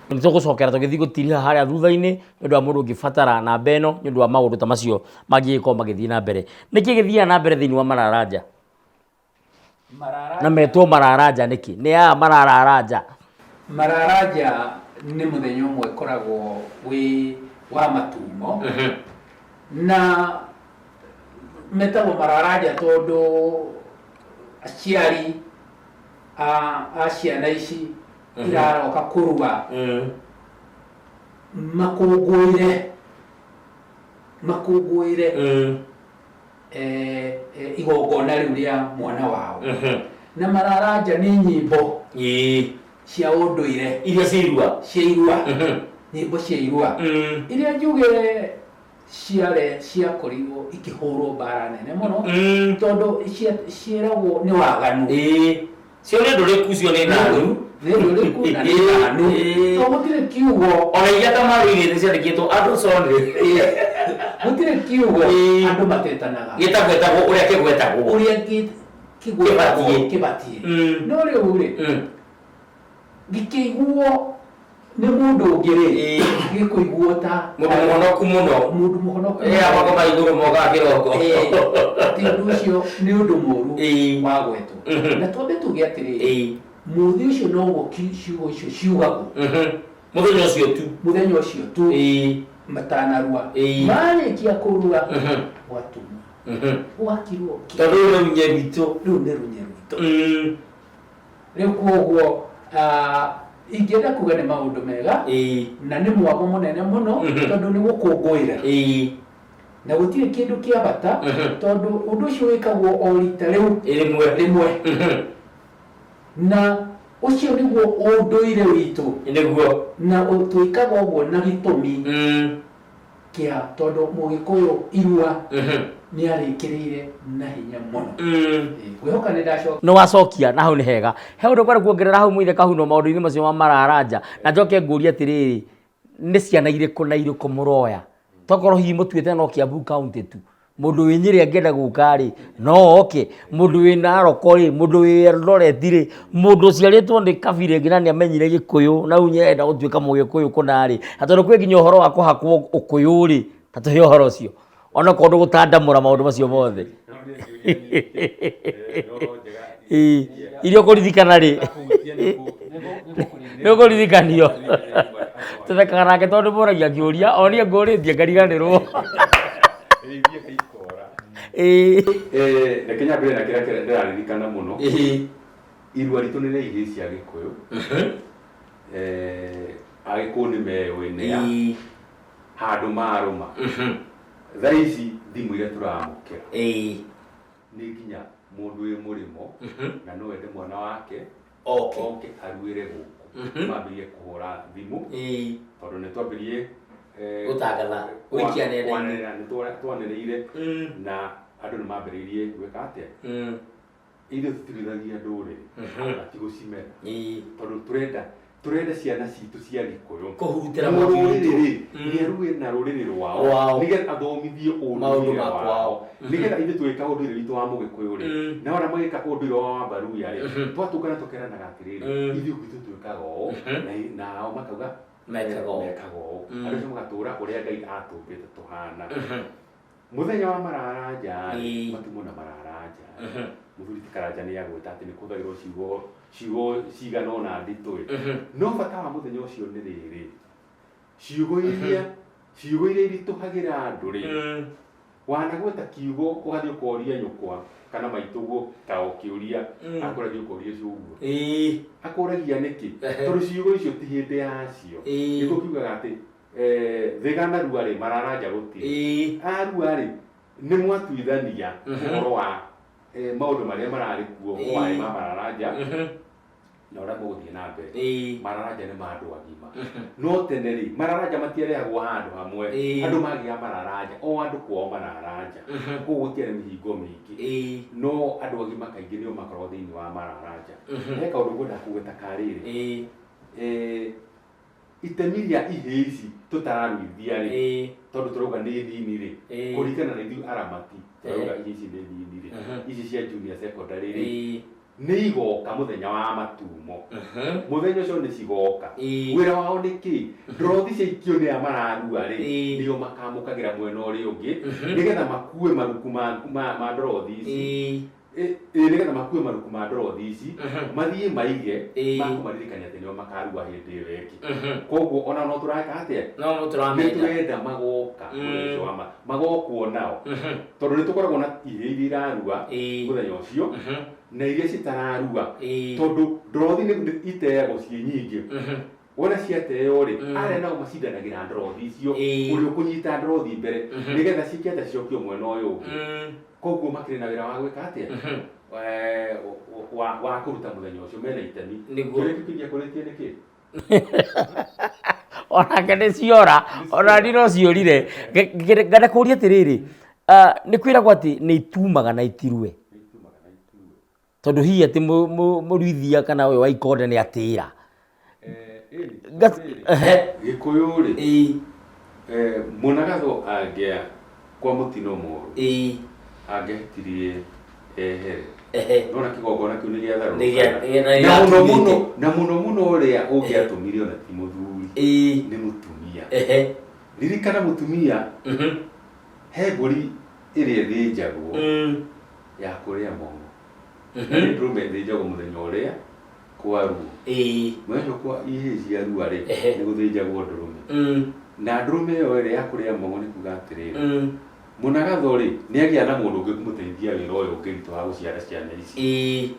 Nĩ tũgũcokera tũgĩthiĩ gũtiriha harĩa thutha-inĩ nĩ ũndũ wa mũndũ ũngĩbatara namba ĩno nĩ ũndũ wa maũndũ ta macio mangĩgĩkorwo magĩthiĩ na mbere. Nĩkĩ gĩthiaga na mbere thĩinĩ wa Mararanja? Na metwo Mararanja nĩkĩ? Nĩ aya marararanja? Mararanja nĩ mũthenya ũmwe ũkoragwo wĩ wa matumo, na metagwo mararanja tondũ aciari a ciana ici iraroka kũrua makũngũĩre makũngũĩre igongona rĩu rĩa mwana wao. Na mararanja nĩ nyĩmbo cia ũndũire iria cia irua, cia irua, nyĩmbo cia irua iria njuge ciare ciakorirwo ikĩhũrwo mbara nene mũno tondũ ciĩragwo nĩ waganu. Cio nĩ ndũrĩku, cio nĩ nanu. Nĩ ndũrĩku na nĩ nanu, to gũtirĩ kiugo ona iria Kamaru-inĩ nĩ ciandĩkĩtwo andũ conĩ. Gũtirĩ kiugo andũ matetanaga gĩtagwetagwo ũrĩa kĩgwetagwo, ũrĩa kĩgwetagwo kĩbatiĩ. No rĩu rĩ, gĩkĩiguo nĩ mũndũ ũngĩ rĩ, gĩkũiguo ta mũndũ mũhonoku mũno, mũndũ mũhonoku. Moko ma igũrũ mokaga kĩroko. Atĩ ũndũ ũcio nĩ ũndũ mũru wagwetwo. Na twambe tuge atĩrĩrĩ, mũthĩ ũcio noguo ciugo icio ciugagwo. Mũthenya ũcio tu. Mũthenya ũcio tu matanarua. Marĩkia kũrua gwatumwo, gwakirwo. Tondũ rũu nĩ runye rwitũ. Rũu nĩ runye rwitũ rĩu. Koguo ingĩenda kuga nĩ maũndũ mega na nĩ mwago mũnene mũno tondũ nĩ gũkũngũĩra na gũtirĩ kĩndũ kĩa bata tondũ ũndũ ũcio wĩkagwo o rita rĩu rĩmwe, rĩmwe, na ũcio nĩguo ũndũire witũ. Nĩguo. Na twĩkaga ũguo na gĩtũmi kĩa tondũ Mũgĩkũyũ irua nĩ arĩkĩrĩire na hinya mũno. Ngwĩhoka nĩ ndacoka. Nĩ wacokia na hau nĩ hega. He ũndũ ũkwenda kuongerera hau mũithe Kahuno maũndũ-inĩ macio ma mararanja? Na njoke ngũrie atĩrĩrĩ, nĩ ciana irĩkũ na irĩkũ mũroya? Tokorwo hihi mũtuĩte no Kiambu County tu, mũndũ wĩ Nyĩrĩ angĩenda gũka rĩ, no oke? Mũndũ wĩ Narok rĩ, mũndũ wĩ Eldoret rĩ, mũndũ ũciarĩtwo nĩ kabira ĩngĩ na nĩ amenyire Gĩkũyũ na rĩu nĩ arenda gũtuĩka Mũgĩkũyũ kũna rĩ, na tondũ kwĩ nginya ũhoro wa kũhakwo ũkũyũ rĩ, ta tũhe ũhoro ũcio onokorwo ndũgũtandamũra maũndũ macio mothe. Ĩĩ, iria ũkũririkana rĩ, nĩ ũkũririkanio. Tũthekaga nake tondũ mũragia kĩũria o niĩ ngũrĩtie ngariganĩrwo. Ĩĩ. Reke nyambĩrĩrie na kĩrĩa kĩrĩa ndĩraririkana mũno. Irua ritũ nĩ rĩa ihĩĩ cia Gĩkũyũ. Agĩkũyũ nĩ meyũĩ nĩa handũ marũma. Thaa ici thimũ iria tũramũkĩra nĩ nginya mũndũ wĩ mũrĩmo na no ende mwana wake oke aruĩre gũkũ. Mambĩrĩrie kũhũra thimũ tondũ nĩ twambĩrĩrie gũtangatha, gũikia nenda-inĩ. Kwanĩrĩra, nĩ twanĩrĩire na andũ nĩ mambĩrĩirie gwĩka atĩa? Ithuĩ tũtiruithagia ndũrĩrĩ na ti gũcimena tondũ tũrenda ciana citũ cia Gĩkũyũ kũhurutĩra mwaki witũ. Rũrĩrĩ rĩ, nĩ arue na rũrĩrĩ rwao Rwao. nĩgetha athomithio Maũndũ ũndũire ma wao kwao. Nĩgetha ithuĩ tũgĩka ũndũire witũ wa Mũgĩkũyũ rĩ, nao arĩa magĩka ũndũire wao wa Mbaruya rĩ, twatũngana tũkeranaga atĩrĩrĩ, ithuĩ gwitũ twĩkaga ũũ, nao makauga mekaga ũũ. Mekaga ũũ. Andũ acio magatũra ũrĩa Ngai atũmbĩte tũhana. Mũthenya wa mararanja rĩ, matumo na mararanja mũthuri ti Karanja nĩ agweta atĩ nĩ kũhũthagĩrwo ciugo ciugo cigana ũna nditũ ĩ. No bata wa mũthenya ũcio nĩ rĩrĩ, ciugo iria ciugo iria iritũhagĩra andũ rĩ, wanagweta kiugo ũgathiĩ ũkoria nyũkwa kana maitũguo ta ũkĩũria, akũragia ũkoria ũguo. Akũragia nĩkĩ? Tondũ ciugo icio ti hĩndĩ yacio. Nĩguo kiugaga atĩ thĩga na rua rĩ, mararanja gũtirĩ. Arua rĩ, nĩ mwatuithania ũhoro wa maũndũ marĩa mararĩ kuo warĩ ma mararanja na ũrĩa mũgũthiĩ na mbere. Mararanja nĩ ma andũ agima. No tene rĩ, mararanja matiarehagwo handũ hamwe. Andũ magĩaga mararanja, o andũ kwao mararanja. Koguo gũtiarĩ mĩhingo mĩingĩ. No andũ agima kaingĩ nĩo makoragwo thĩinĩ wa mararanja. He kaũndũ ngwenda kũgweta ka rĩrĩ. Itemi rĩa ihĩĩ ici tũtararuithia rĩ, tondũ tũrauga nĩ nini rĩ, kũringana na ithuĩ aramati tũrauga ihĩĩ ici nĩ nini rĩ, ici cia junior secondary rĩ, nĩ igoka mũthenya wa matumo. Mũthenya ũcio nĩ cigoka. Wĩra wao nĩ kĩ? Ndorothi ciaikio nĩ aya mararua rĩ, nĩo makamũkagĩra mwena ũrĩa ũngĩ, nĩgetha makue maruku ma ndorothi ici. Ĩ nĩgetha makue maruku ma ndorothi ici, mathiĩ maige, makũmaririkania atĩ nĩo makarua hĩndĩ ĩyo ĩngĩ. Koguo ona no tũreka atĩa? No Nĩ tũramenda. tũrenda magoka mũthenya ũcio wa magokwo nao. Tondũ nĩ tũkoragwo na ihĩĩ iria irarua mũthenya ũcio, na iria citararua. Tondũ ndorothi nĩ iteagwo ciĩ nyingĩ. Wona ciateo rĩ, arĩa nao macindanagĩra ndorothi icio, ũrĩa ũkũnyita ndorothi mbere, nĩgetha ciĩke atĩa? Cicokio mwena ũyũ ũngĩ. Koguo makĩrĩ na wĩra wa gwĩka atĩa? Wa kũruta mũthenya ũcio, mena itemi. Nĩguo. Kĩũria kĩu kĩngĩakũrĩtie nĩ kĩ? Onake nĩ ciora, ona niĩ no ciũrire. Ngenda kũria atĩrĩrĩ, nĩ kwĩragwo atĩ nĩ itumaga na itirue. Tondũ hihi atĩ mũruithia kana ũyũ wa ikonde nĩ atĩra. Gĩkũyũ rĩ, mũnagatho angĩa kwa mũtino mũru, angĩahĩtirie ehere. Nona kĩgongona kĩu nĩ gĩatharũrũkaga. Na mũno mũno, na mũno mũno ũrĩa ũngĩatũmire ona ti mũthuri, nĩ mũtumia. Ririkana mũtumia, he mbũri ĩrĩa ĩthĩnjagwo ya kũrĩa mong'o. Na nĩ ndũrũme ĩthĩnjagwo mũthenya ũrĩa kwaruo. Mũthenya ũcio kwa ihĩĩ ciarua rĩ, nĩ gũthĩnjagwo ndũrũme. Na ndũrũme ĩyo ĩrĩa ya kũrĩa mong'o nĩ kuga atĩrĩrĩ, mũnagatho rĩ, nĩ agĩa na mũndũ ũngĩ kũmũteithia wĩra ũyũ ũngĩ ritũ wa gũciara ciana ici.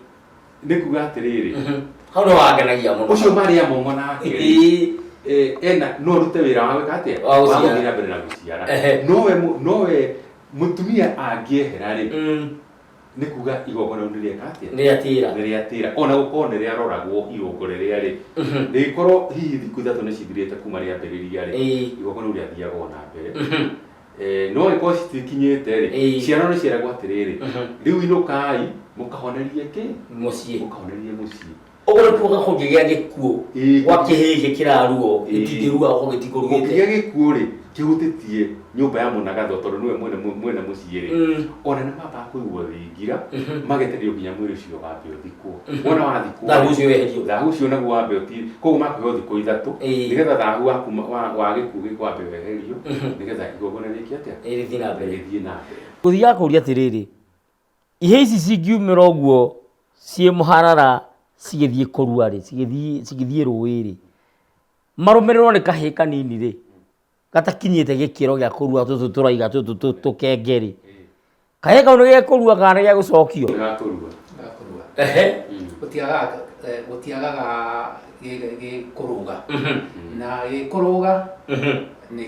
Nĩ kuga atĩrĩrĩ, Hau nĩ wangenagia mũno. Ũcio marĩa mong'o nake rĩ, ena no arute wĩra wa gwĩka atĩa? Wa gũciara. Wa gũthiĩ na mbere na gũciara. Nowe mũtumia angĩehera rĩ, nĩ kuga igongona rĩu nĩ rĩeka atĩa? Nĩ rĩatĩra. Nĩ rĩatĩra. Ona gũkorwo nĩ rĩaroragwo irũngo rĩrĩa rĩ, rĩgĩkorwo hihi thikũ ithatũ nĩ cithirĩte kuma rĩambĩrĩria rĩ, igongona rĩu rĩathiaga o na mbere. No ĩkorwo citikinyĩte rĩ, ciana nĩ ciaragwo atĩrĩrĩ, rĩu inũkai mũkahonerie kĩ? Mũciĩ. Mũkahonerie mũciĩ. Ũguo nĩ kuga kũngĩgĩa gĩkuũ gwa kĩhĩĩ gĩkĩ kĩraruo, gĩtingĩrua okorwo gĩtikũruĩte. Kũngĩgĩa gĩkuũ rĩ, kĩhutĩtie nyũmba ya mũnagatho tondũ nĩwe mwene mũciĩ rĩ, ona nĩ mambaga kũigwo thingira, magetererio nginya mwĩrĩ ũcio wambe ũthikwo. Wona wathikwo rĩ, Thahu ũcio weherio. Thahu ũcio naguo wambe ũti-, koguo makũheo thikũ ithatũ, nĩgetha thahu wa gĩkuũ gĩkĩ wambe weherio, nĩgetha igongona rĩke atĩa? Rĩthiĩ na mbere. Rĩthiĩ na mbere. Ngũthiaga kũria atĩrĩrĩ, ihĩĩ ici cingiumĩra ũguo ciĩ mũharara cigĩthiĩ kũrua rĩ, cigĩthiĩ rũĩ rĩ, marũmĩrĩrwo nĩ kahĩĩ kanini rĩ, gatakinyĩte gĩkĩro gĩa kũrua tũtũ tũraiga tũtũ tũkenge rĩ, kahĩĩ kau nĩ gekũrua kana nĩ gegũcokio? Nĩ gakũrua. Gakũrua. Gũtiagaga gũtiagaga gĩkũrũga. Na gĩkũrũga nĩ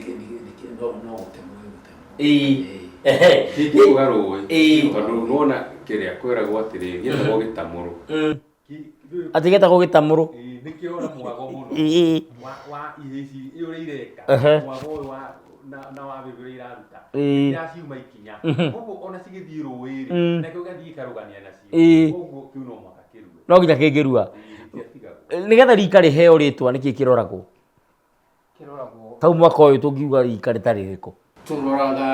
no gũtemwo gĩgũtemwo. Kĩngĩrũga rũĩ, tondũ nĩwona kĩrĩa kwĩragwo atĩrĩrĩ, gĩtagwo gĩtamũrũ. Atĩ gĩtagwo gĩtamũrũ. Nĩkĩo ona mwago mũno wa ihĩĩ ici ũrĩa ireka, mwago ũyũ wa na wa bĩbĩ ũrĩa iraruta, iraciuma ikinya. Koguo ona cigĩthiĩ rũĩ rĩ, nakĩo gĩgathiĩ gĩkarũgania nacio. Koguo kĩu no mũhaka kĩrue. No nginya kĩngĩrua. Gĩtiatigagwo. Nĩgetha rika rĩheo rĩtwa nĩkĩ kĩroragwo? Kĩroragwo. Tau mwaka ũyũ tũngiuga rika rĩtarĩ rĩrĩkũ? Tũroraga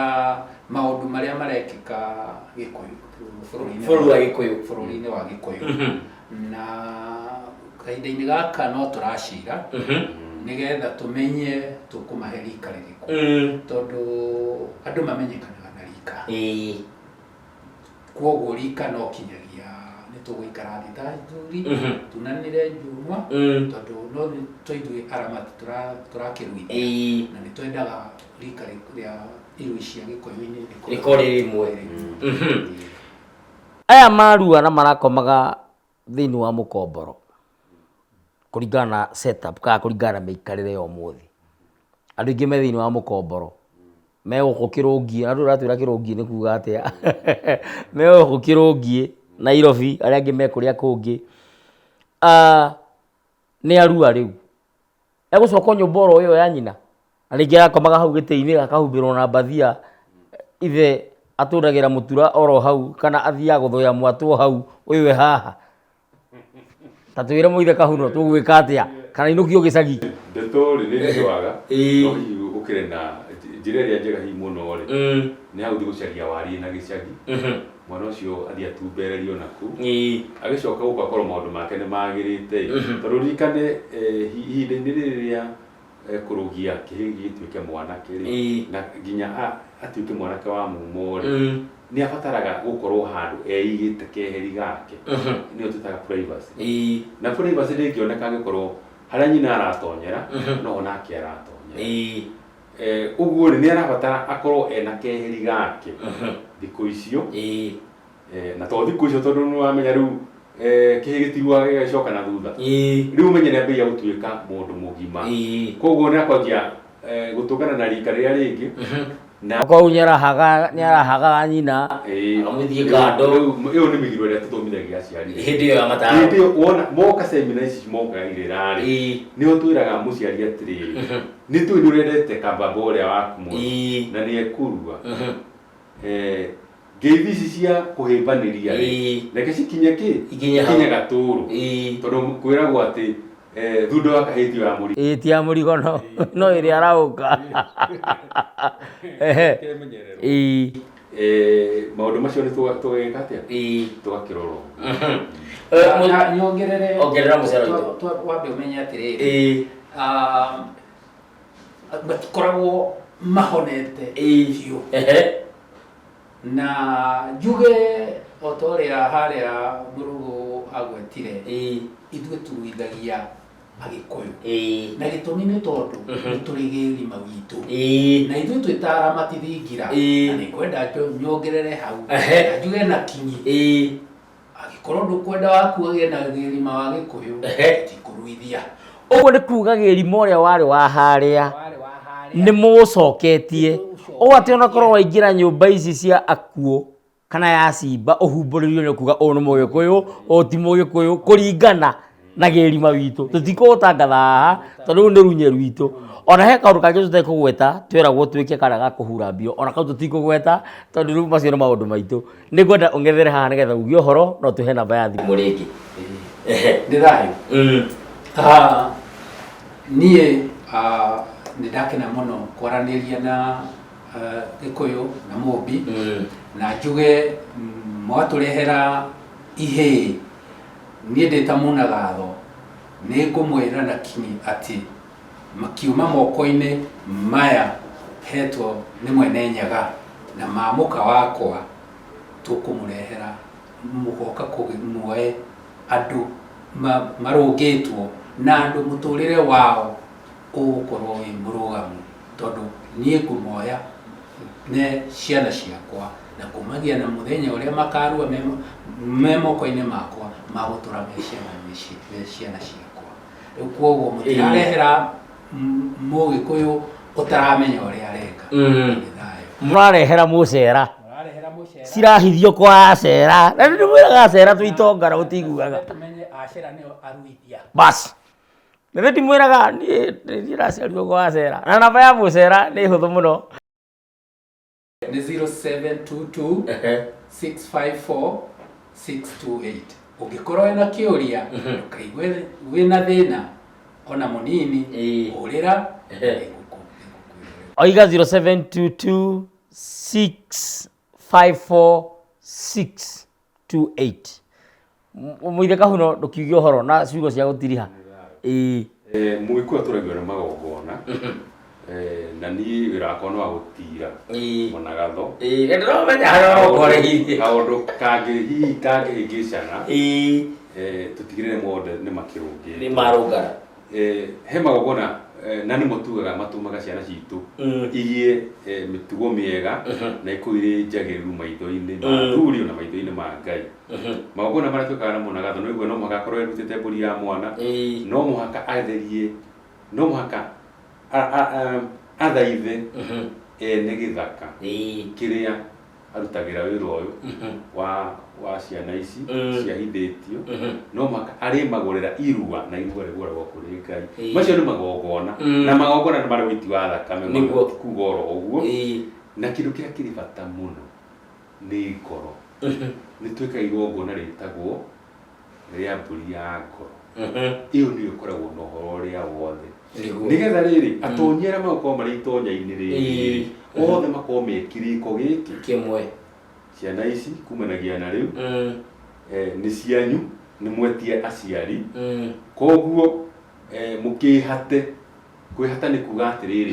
maũndũ marĩa marekĩka Gĩkũyũ, bũrũri-inĩ Bũrũri wa Gĩkũyũ. Bũrũri-inĩ wa Gĩkũyũ. Na kahinda-inĩ gaka no tũracira nĩgetha tũmenye tũkũmahe rika rĩrĩkũ. Tondũ andũ mamenyekanaga na rika. Rika. Kwoguo rika no kinyagia nĩ tũgũikara thĩ ta athuri, tunanĩre njũng'wa, tondũ no to ithuĩ aramati tũrakĩruithia, na nĩ twendaga rika rĩa irui cia Gĩkũyũ-inĩ rĩkorwo rĩ rĩmwe. Aya marua na marakomaga thĩinĩ wa mũkomboro kũringana na setup kana kũringana na mĩikarĩre ya ũmũthĩ. Andũ aingĩ me thĩinĩ wa mũkomboro, me gũkũ kĩrũngiĩ, na ndũĩ ũratwĩra kĩrũngiĩ nĩ kuga atĩa, me gũkũ kĩrũngiĩ Nairobi, arĩa angĩ me kũrĩa kũngĩ, nĩ arua rĩu, egũcoka o nyũmba oro ĩyo ya nyina, na rĩngĩ arakomaga hau gĩtĩ-inĩ gakahumbĩrwo na mbathia, ithe atũragĩra mũtura oro hau kana athiaga gũthũya mwatũ o hau, ũyũ e haha. Ta twĩre mũithe Kahuno tũgwĩka atĩa kana inũkio gĩcagi. Ndeto rĩ nĩ ndĩtwaga no hihi gũkĩrĩ na njĩra ĩrĩa njega hihi mũno rĩ, nĩ ya gũthiĩ gũcaria wariĩ na gĩcagi, mwana ũcio athiĩ atumbererio nakũu, agĩcoka gũkũ akorwo maũndũ make nĩ magĩrĩte ĩ, tondũ ũririkane ihinda-inĩ rĩrĩ rĩa kũrũgia kĩhĩĩ gĩtuĩke mwanake rĩ, na nginya atuĩke mwanake wa mumo rĩ, nĩ abataraga gũkorwo handũ eigĩte keheri gake, nĩyo twĩtaga privacy. Na privacy ndĩngĩoneka angĩkorwo harĩa nyina aratonyera noho nake aratonyera. Ũguo rĩ, nĩ arabatara akorwo ena keheri gake thikũ icio. Na to thikũ icio, tondũ nĩ wamenya rĩu kĩhĩ gĩtiruaga gĩgagĩcoka na thutha. Rĩu ũmenye nĩ ambĩrĩria gũtuĩka mũndũ mũgima. Koguo nĩ akwanjia gũtũngana na rika rĩrĩa rĩngĩ na Okorwo nĩ arahagaga nyina, akamũthiĩ kando. Rĩu ĩyo nĩ mĩgiro ĩrĩa tũthomithagia aciari. Hĩndĩ ĩyo ya mataro. Hĩndĩ ĩyo wona moka semina ici mokaga irĩra rĩ, nĩho twĩraga mũciari atĩrĩrĩ, nĩ tũĩ nĩ ũrendete kababa ũrĩa waku mũno, na nĩ ekũrua. Ngeithi ici cia kũhĩmbanĩria rĩ, reke cikinye kĩ? Ikinye hau. Ikinye gatũrũ. Tondũ kwĩragwo atĩ thundo ya kahĩĩ ti ya mũrigo. Ĩĩ, ti ya mũrigo, no ĩrĩa araũka. Ehe. Kemenyererwo. Maũndũ macio nĩ tũgagĩka atĩa? Tũgakĩrora ũguo. Na nyongerere. Ongerera mũcere witũ. Wambe ũmenye atĩrĩrĩ, matikoragwo mahonete biũ. Na njuge o ta ũrĩa harĩa Mũrũgũ agwetire, ithuĩ turuithagia Agĩkũyũ, na gĩtũmi nĩ tondũ nĩ tũrĩ gĩrima witũ, na ithuĩ twĩ ta aramati thingira. Na nĩ ngwenda nyongerere hau, na njuge na kinyi, angĩkorwo ndũkwenda waku agĩe na gĩrima wa Gĩkũyũ, tũtikũruithia. Ũguo nĩ kuga gĩrima ũrĩa warĩ wa harĩa warĩ wa harĩa nĩ mũũcoketie, ũũ atĩ onakorwo waingĩra nyũmba ici cia akuũ kana ya cimba ũhumbũrĩrio nĩ kuga ũyũ nĩ Mũgĩkũyũ, ũyũ ti Mũgĩkũyũ, kũringana na gĩrima witũ. Tũtikũũtangatha haha tondũ rũu nĩ runye rwitũ. Ona he kaũndũ kangĩ tũtekũgweta, tweragwo twĩke karĩa ga kũhura mbio, ona kau tũtikũgweta tondũ rĩu macio nĩ maũndũ maitũ. Nĩ ngwenda ũng'ethere haha nĩgetha uge ũhoro no tũhe namba ya thimũ rĩngĩ. Nĩ thayũ. Ah, niĩ nĩ ndakena mũno kwaranĩria na Gĩkũyũ na Mũmbi, na njuge mwatũrehera ihĩĩ, niĩ ndĩ ta mũnagatho nĩ ngũmwĩra na kinyi atĩ makiuma moko-inĩ maya hetwo nĩ Mwene Nyaga na ma mũka wakwa, tũkũmũrehera mũgoka muoe andũ marũngĩtwo na andũ mũtũrĩre wao ũgũkorwo wĩ mũrũgamu, tondũ niĩ ngũmoya me ciana ciakwa, na kumagia na mũthenya ũrĩa makarua me moko-inĩ makwa, magũtũra me ciana, me ciana ciakwa. Rĩu kwoguo mũtirarehera Mũgĩkũyũ ũtaramenya ũrĩa areka. Nĩ thayũ. Mũrarehera mũcera. Mũrarehera mũcera. Cirahithio kwa acera. Na nĩ ndĩmwĩraga acera twĩ itonga na mũtiguaga. Tũmenye acera nĩo aruithia. Bas. Na nĩ ndimwĩraga niĩ ndĩraciarirwo kwa acera. Na namba ya mũcera nĩ hũthũ mũno. Nĩ 0722 654 628. Ũngĩkorwo wĩna kĩũria, ndũkaigue wĩna thĩna ona mũnini, hũrĩra, nĩngũkwĩra. Oiga 0722 654 628. Mũithe Kahuno, ndũkiuge ũhoro na ciugo cia gũtiriha. Ĩĩ. Mũgĩkũyũ atũragio nĩ magongona. Na niĩ wĩra wakwa nĩ wa gũtira mũnagatho. Ĩĩ, ndĩramenya harĩa ũrongoreirie. Kaũndũ kangĩ hihi kangĩhĩngĩcana, tũtigĩrĩre mothe nĩ makĩrũngĩtwo. Nĩ marũngara. He magongona na nĩmo tugaga matũmaga ciana citũ igĩe mĩtugo mĩega na ikorwo irĩ njagĩrĩru maitho-inĩ ma athuri ona maitho-inĩ ma Ngai. Magongona marĩa twĩkaga na mũnagatho nĩ ũguo no mũhaka akorwo erutĩte mbũri ya mwana, no mũhaka atherie, no mũhaka athaithe ene gĩthaka kĩrĩa arutagĩra wĩra ũyũ wa ciana ici ciahithĩtio, no mũhaka arĩmagũrĩra irua na irua rĩgũragwo kũrĩ Ngai. Macio nĩ magongona, na magongona nĩ marĩ ũiti wa thakame, ti kuga oro ũguo. Na kĩndũ kĩrĩa kĩrĩ bata mũno nĩ ngoro. Nĩ twĩkaga igongona rĩtagwo rĩa mbũri ya ngoro. Ĩyo nĩyo ĩkoragwo na ũhoro ũrĩa wothe. Nĩgetha rĩrĩ, atonyi arĩa magũkorwo marĩ itonya-inĩ rĩrĩ, othe makorwo me kĩrĩko gĩkĩ kĩmwe. Ciana ici kumanagia na rĩu nĩ cianyu, nĩ mwetie aciari, koguo mũkĩhate. Kwĩhata nĩ kuga atĩrĩrĩ,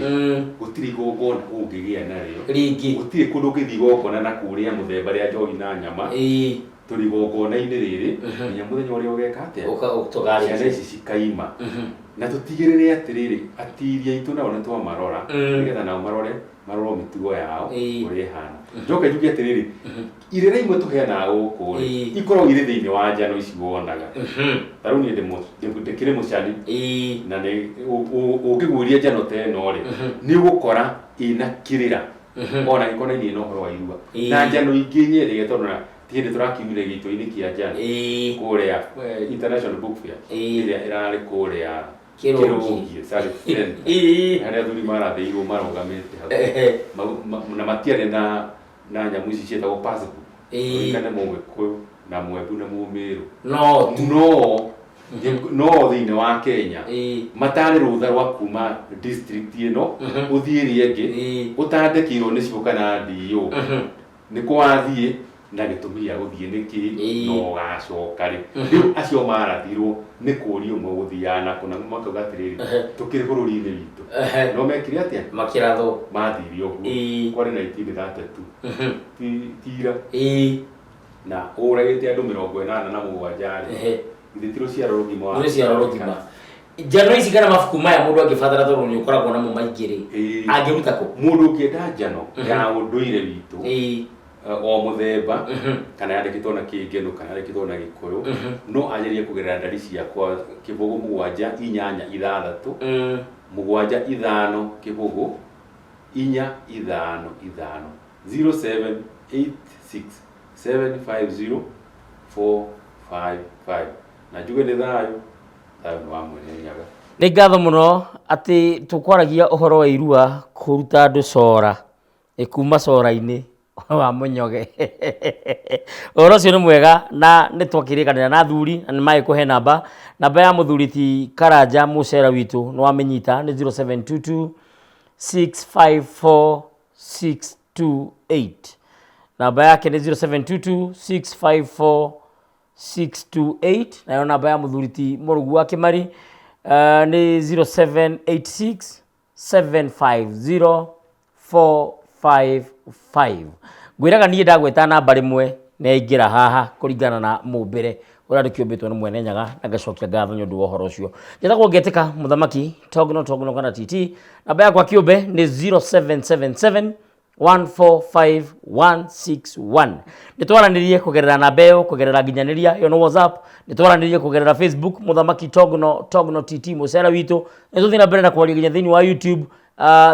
gũtirĩ igongona ũngĩgĩa narĩo rĩngĩ, gũtirĩ kũndũ ũngĩthiĩ igongona na kũrĩa mũthemba rĩa njohi na nyama. Tũrĩ igongona-inĩ rĩrĩ nginya mũthenya ũrĩa ũgeka atĩa, tũkarĩkia. Ciana ici cikaima. Na tũtigĩrĩre atĩrĩrĩ, atiri aitũ nao nĩ twamarora, nĩgetha nao marore marorwo mĩtugo yao ũrĩa ĩhana. Njoke njuge atĩrĩrĩ, irĩra imwe tũheanaga gũkũ rĩ, ikoragwo irĩ thĩinĩ wa njano ici wonaga. Ta rĩu niĩ ndĩkĩrĩ mũcani, na nĩ ũngĩguĩria njano ta ĩno rĩ, nĩ ũgũkora ĩna kĩrĩra ona gĩkonainie na ũhoro wa irua. Na njano ingĩ nyendete, tondũ na ti hĩndĩ tũrakiumire gĩito-inĩ kĩa njano kũrĩa International Book Fair ĩrĩa ĩrarĩ kũrĩa Kĩrũngi. Kĩrũngi, Service Center. Harĩa athuri marathĩirwo marũgamĩte hau. Na matiarĩ na nyamũ ici ciĩtagwo passport. Ũririkane Mũgĩkũyũ na Mwembu na Mũmĩrũ no tu. No thĩinĩ wa Kenya matarĩ rũtha rwa kuma district ĩno ũthiĩ ĩrĩa ĩngĩ ũtandĩkĩirwo nĩ cibũ kana DO nĩ kũ wathiĩ na gĩtũmi gĩa gũthiĩ nĩ kĩĩ na ũgacoka rĩ. Rĩu acio marathirwo nĩ kũũria ũmwe gũthiaga nakũ, na makauga atĩrĩrĩ, tũkĩrĩ bũrũri-inĩ witũ. No mekire atĩa? Makĩrathwo. Mathire ũguo. Kwarĩ 1932, ti ira. Na ũragĩte andũ 87 rĩ, githĩ ti rũciaro rũgima wa Nĩ rũciaro rũgima. Njano ici kana mabuku maya mũndũ angĩbatara, tondũ nĩ ũkoragwo namo maingĩ rĩ, angĩruta kũ? Mũndũ ũngĩenda njano ya ũndũire witũ o mũthemba, kana yandĩkĩtwo na Kĩngeno kana yandĩkĩtwo na Gĩkũyũ, no anjĩrĩrie kũgerera ndari ciakwa 0 7 8 6 7 5 0 4 5 5, 0786 750 455. Na njuge nĩ thayũ, thayũ nĩ wa Mwene Nyaga. Nĩ ngatho mũno atĩ tũkwaragia ũhoro wa irua kũruta andũ cora, kuma cora-inĩ wa mũnyoge. Ũhoro ũcio nĩ mwega na nĩ twakĩrĩkanĩra na athuri na nĩ magĩkũhe namba. Namba ya mũthuri ti Karanja mũcera witũ nĩ wamĩnyita, nĩ 0722 654 628. Namba yake nĩ 0722 654 628. Nayo namba ya mũthuri ti Mũrũgu wa Kĩmari nĩ 0786 750 455. Ngwĩraga niĩ ndagweta namba rĩmwe nĩ yaingĩra haha kũringana na mũmbĩre ũrĩa ndĩkĩũmbĩtwo nĩ Mwene Nyaga, na ngacokia ngatho nĩ ũndũ wa ũhoro ũcio. Njĩtagwo Ngetĩka Mũthamaki Togno Togno kana TT. Namba yakwa kĩũmbe nĩ 0777 145161. Nĩ twaranĩrie kũgerera namba ĩyo, kũgerera nginyanĩria ĩyo nĩ WhatsApp. Nĩ twaranĩrie kũgerera Facebook, Mũthamaki Togno Togno TT mũcera witũ. Nĩ tũthiĩ na mbere na kwaria nginya thĩinĩ wa YouTube,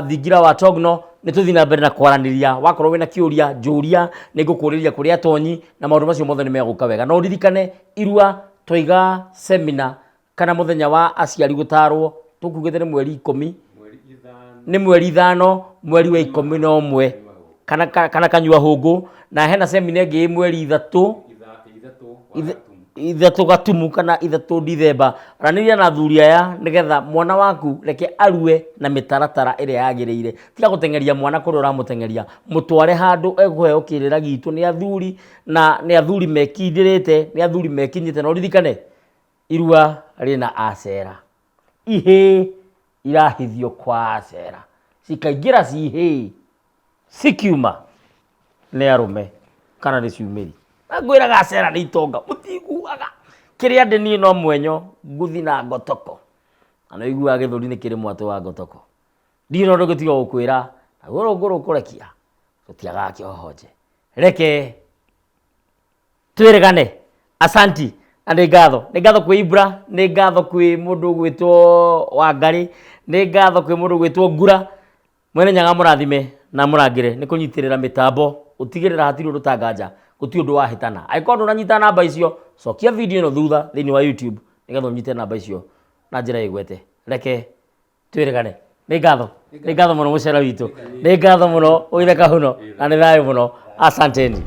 thingira wa Togno. Nĩ tũthiĩ na mbere na kwaranĩria. Wakorwo wĩna kĩũria, njũria, nĩ ngũkũrĩria kũrĩ atonyi, na maũndũ macio mothe nĩ megũka wega. No ũririkane irua twaiga semina kana mũthenya wa aciari gũtarwo, tũkugĩte nĩ mweri 10, nĩ mweri 5, mweri wa 11, kana kanyua hũngũ. Na hena semina ĩngĩ ĩ mweri 3, 3 Gatumu kana 3 Dithemba. Aranĩria na athuri aya nĩgetha mwana waku reke arue na mĩtaratara ĩrĩa yagĩrĩire. Tiga gũteng'eria mwana kũrĩa ũramũteng'eria, mũtware handũ ekũheo kĩrĩra gitũ nĩ athuri, na nĩ athuri mekindĩrĩte, nĩ athuri mekinyĩte. Na ũririkane irua rĩna acera, ihĩĩ irahithio kwa acera. Cikaingĩra cihĩĩ, cikiuma nĩ arũme kana nĩ ciumĩri. Na ngwĩraga acera nĩ itonga, mũtiguaga. Kĩrĩa ndĩ niĩ no mwenyo, nguthi na ngotoko. Na nĩ ũiguaga gĩthũri nĩ kĩrĩ mwatũ wa ngotoko. Ndirĩ na ũndũ ũngĩ tiga gũkwĩra, naguo rũngũ rũkũrekia, rũtiagaga kĩhohonje. Reke twĩrĩgane. Asanti na nĩ ngatho. Nĩ ngatho kwĩ Ibra, nĩ ngatho kwĩ mũndũ ũgwĩtwo Wangarĩ, nĩ ngatho kwĩ mũndũ ũgwĩtwo Ngura. Mwene Nyaga amũrathime na amũrangĩre nĩ kũnyitĩrĩra mĩtambo gũtigĩrĩra hatirĩ ũndũ tanganja gũtirĩ ũndũ wahĩtana. Angĩkorwo ndũnanyita namba icio, cokia video ĩno thutha thĩinĩ wa YouTube nĩgetha ũnyite namba icio na njĩra ĩgwete. Reke twĩrĩgane. Nĩ ngatho. Nĩ ngatho mũno mũcera witũ. Nĩ ngatho mũno ũithe kahuno na nĩ thayũ mũno. Asanteni.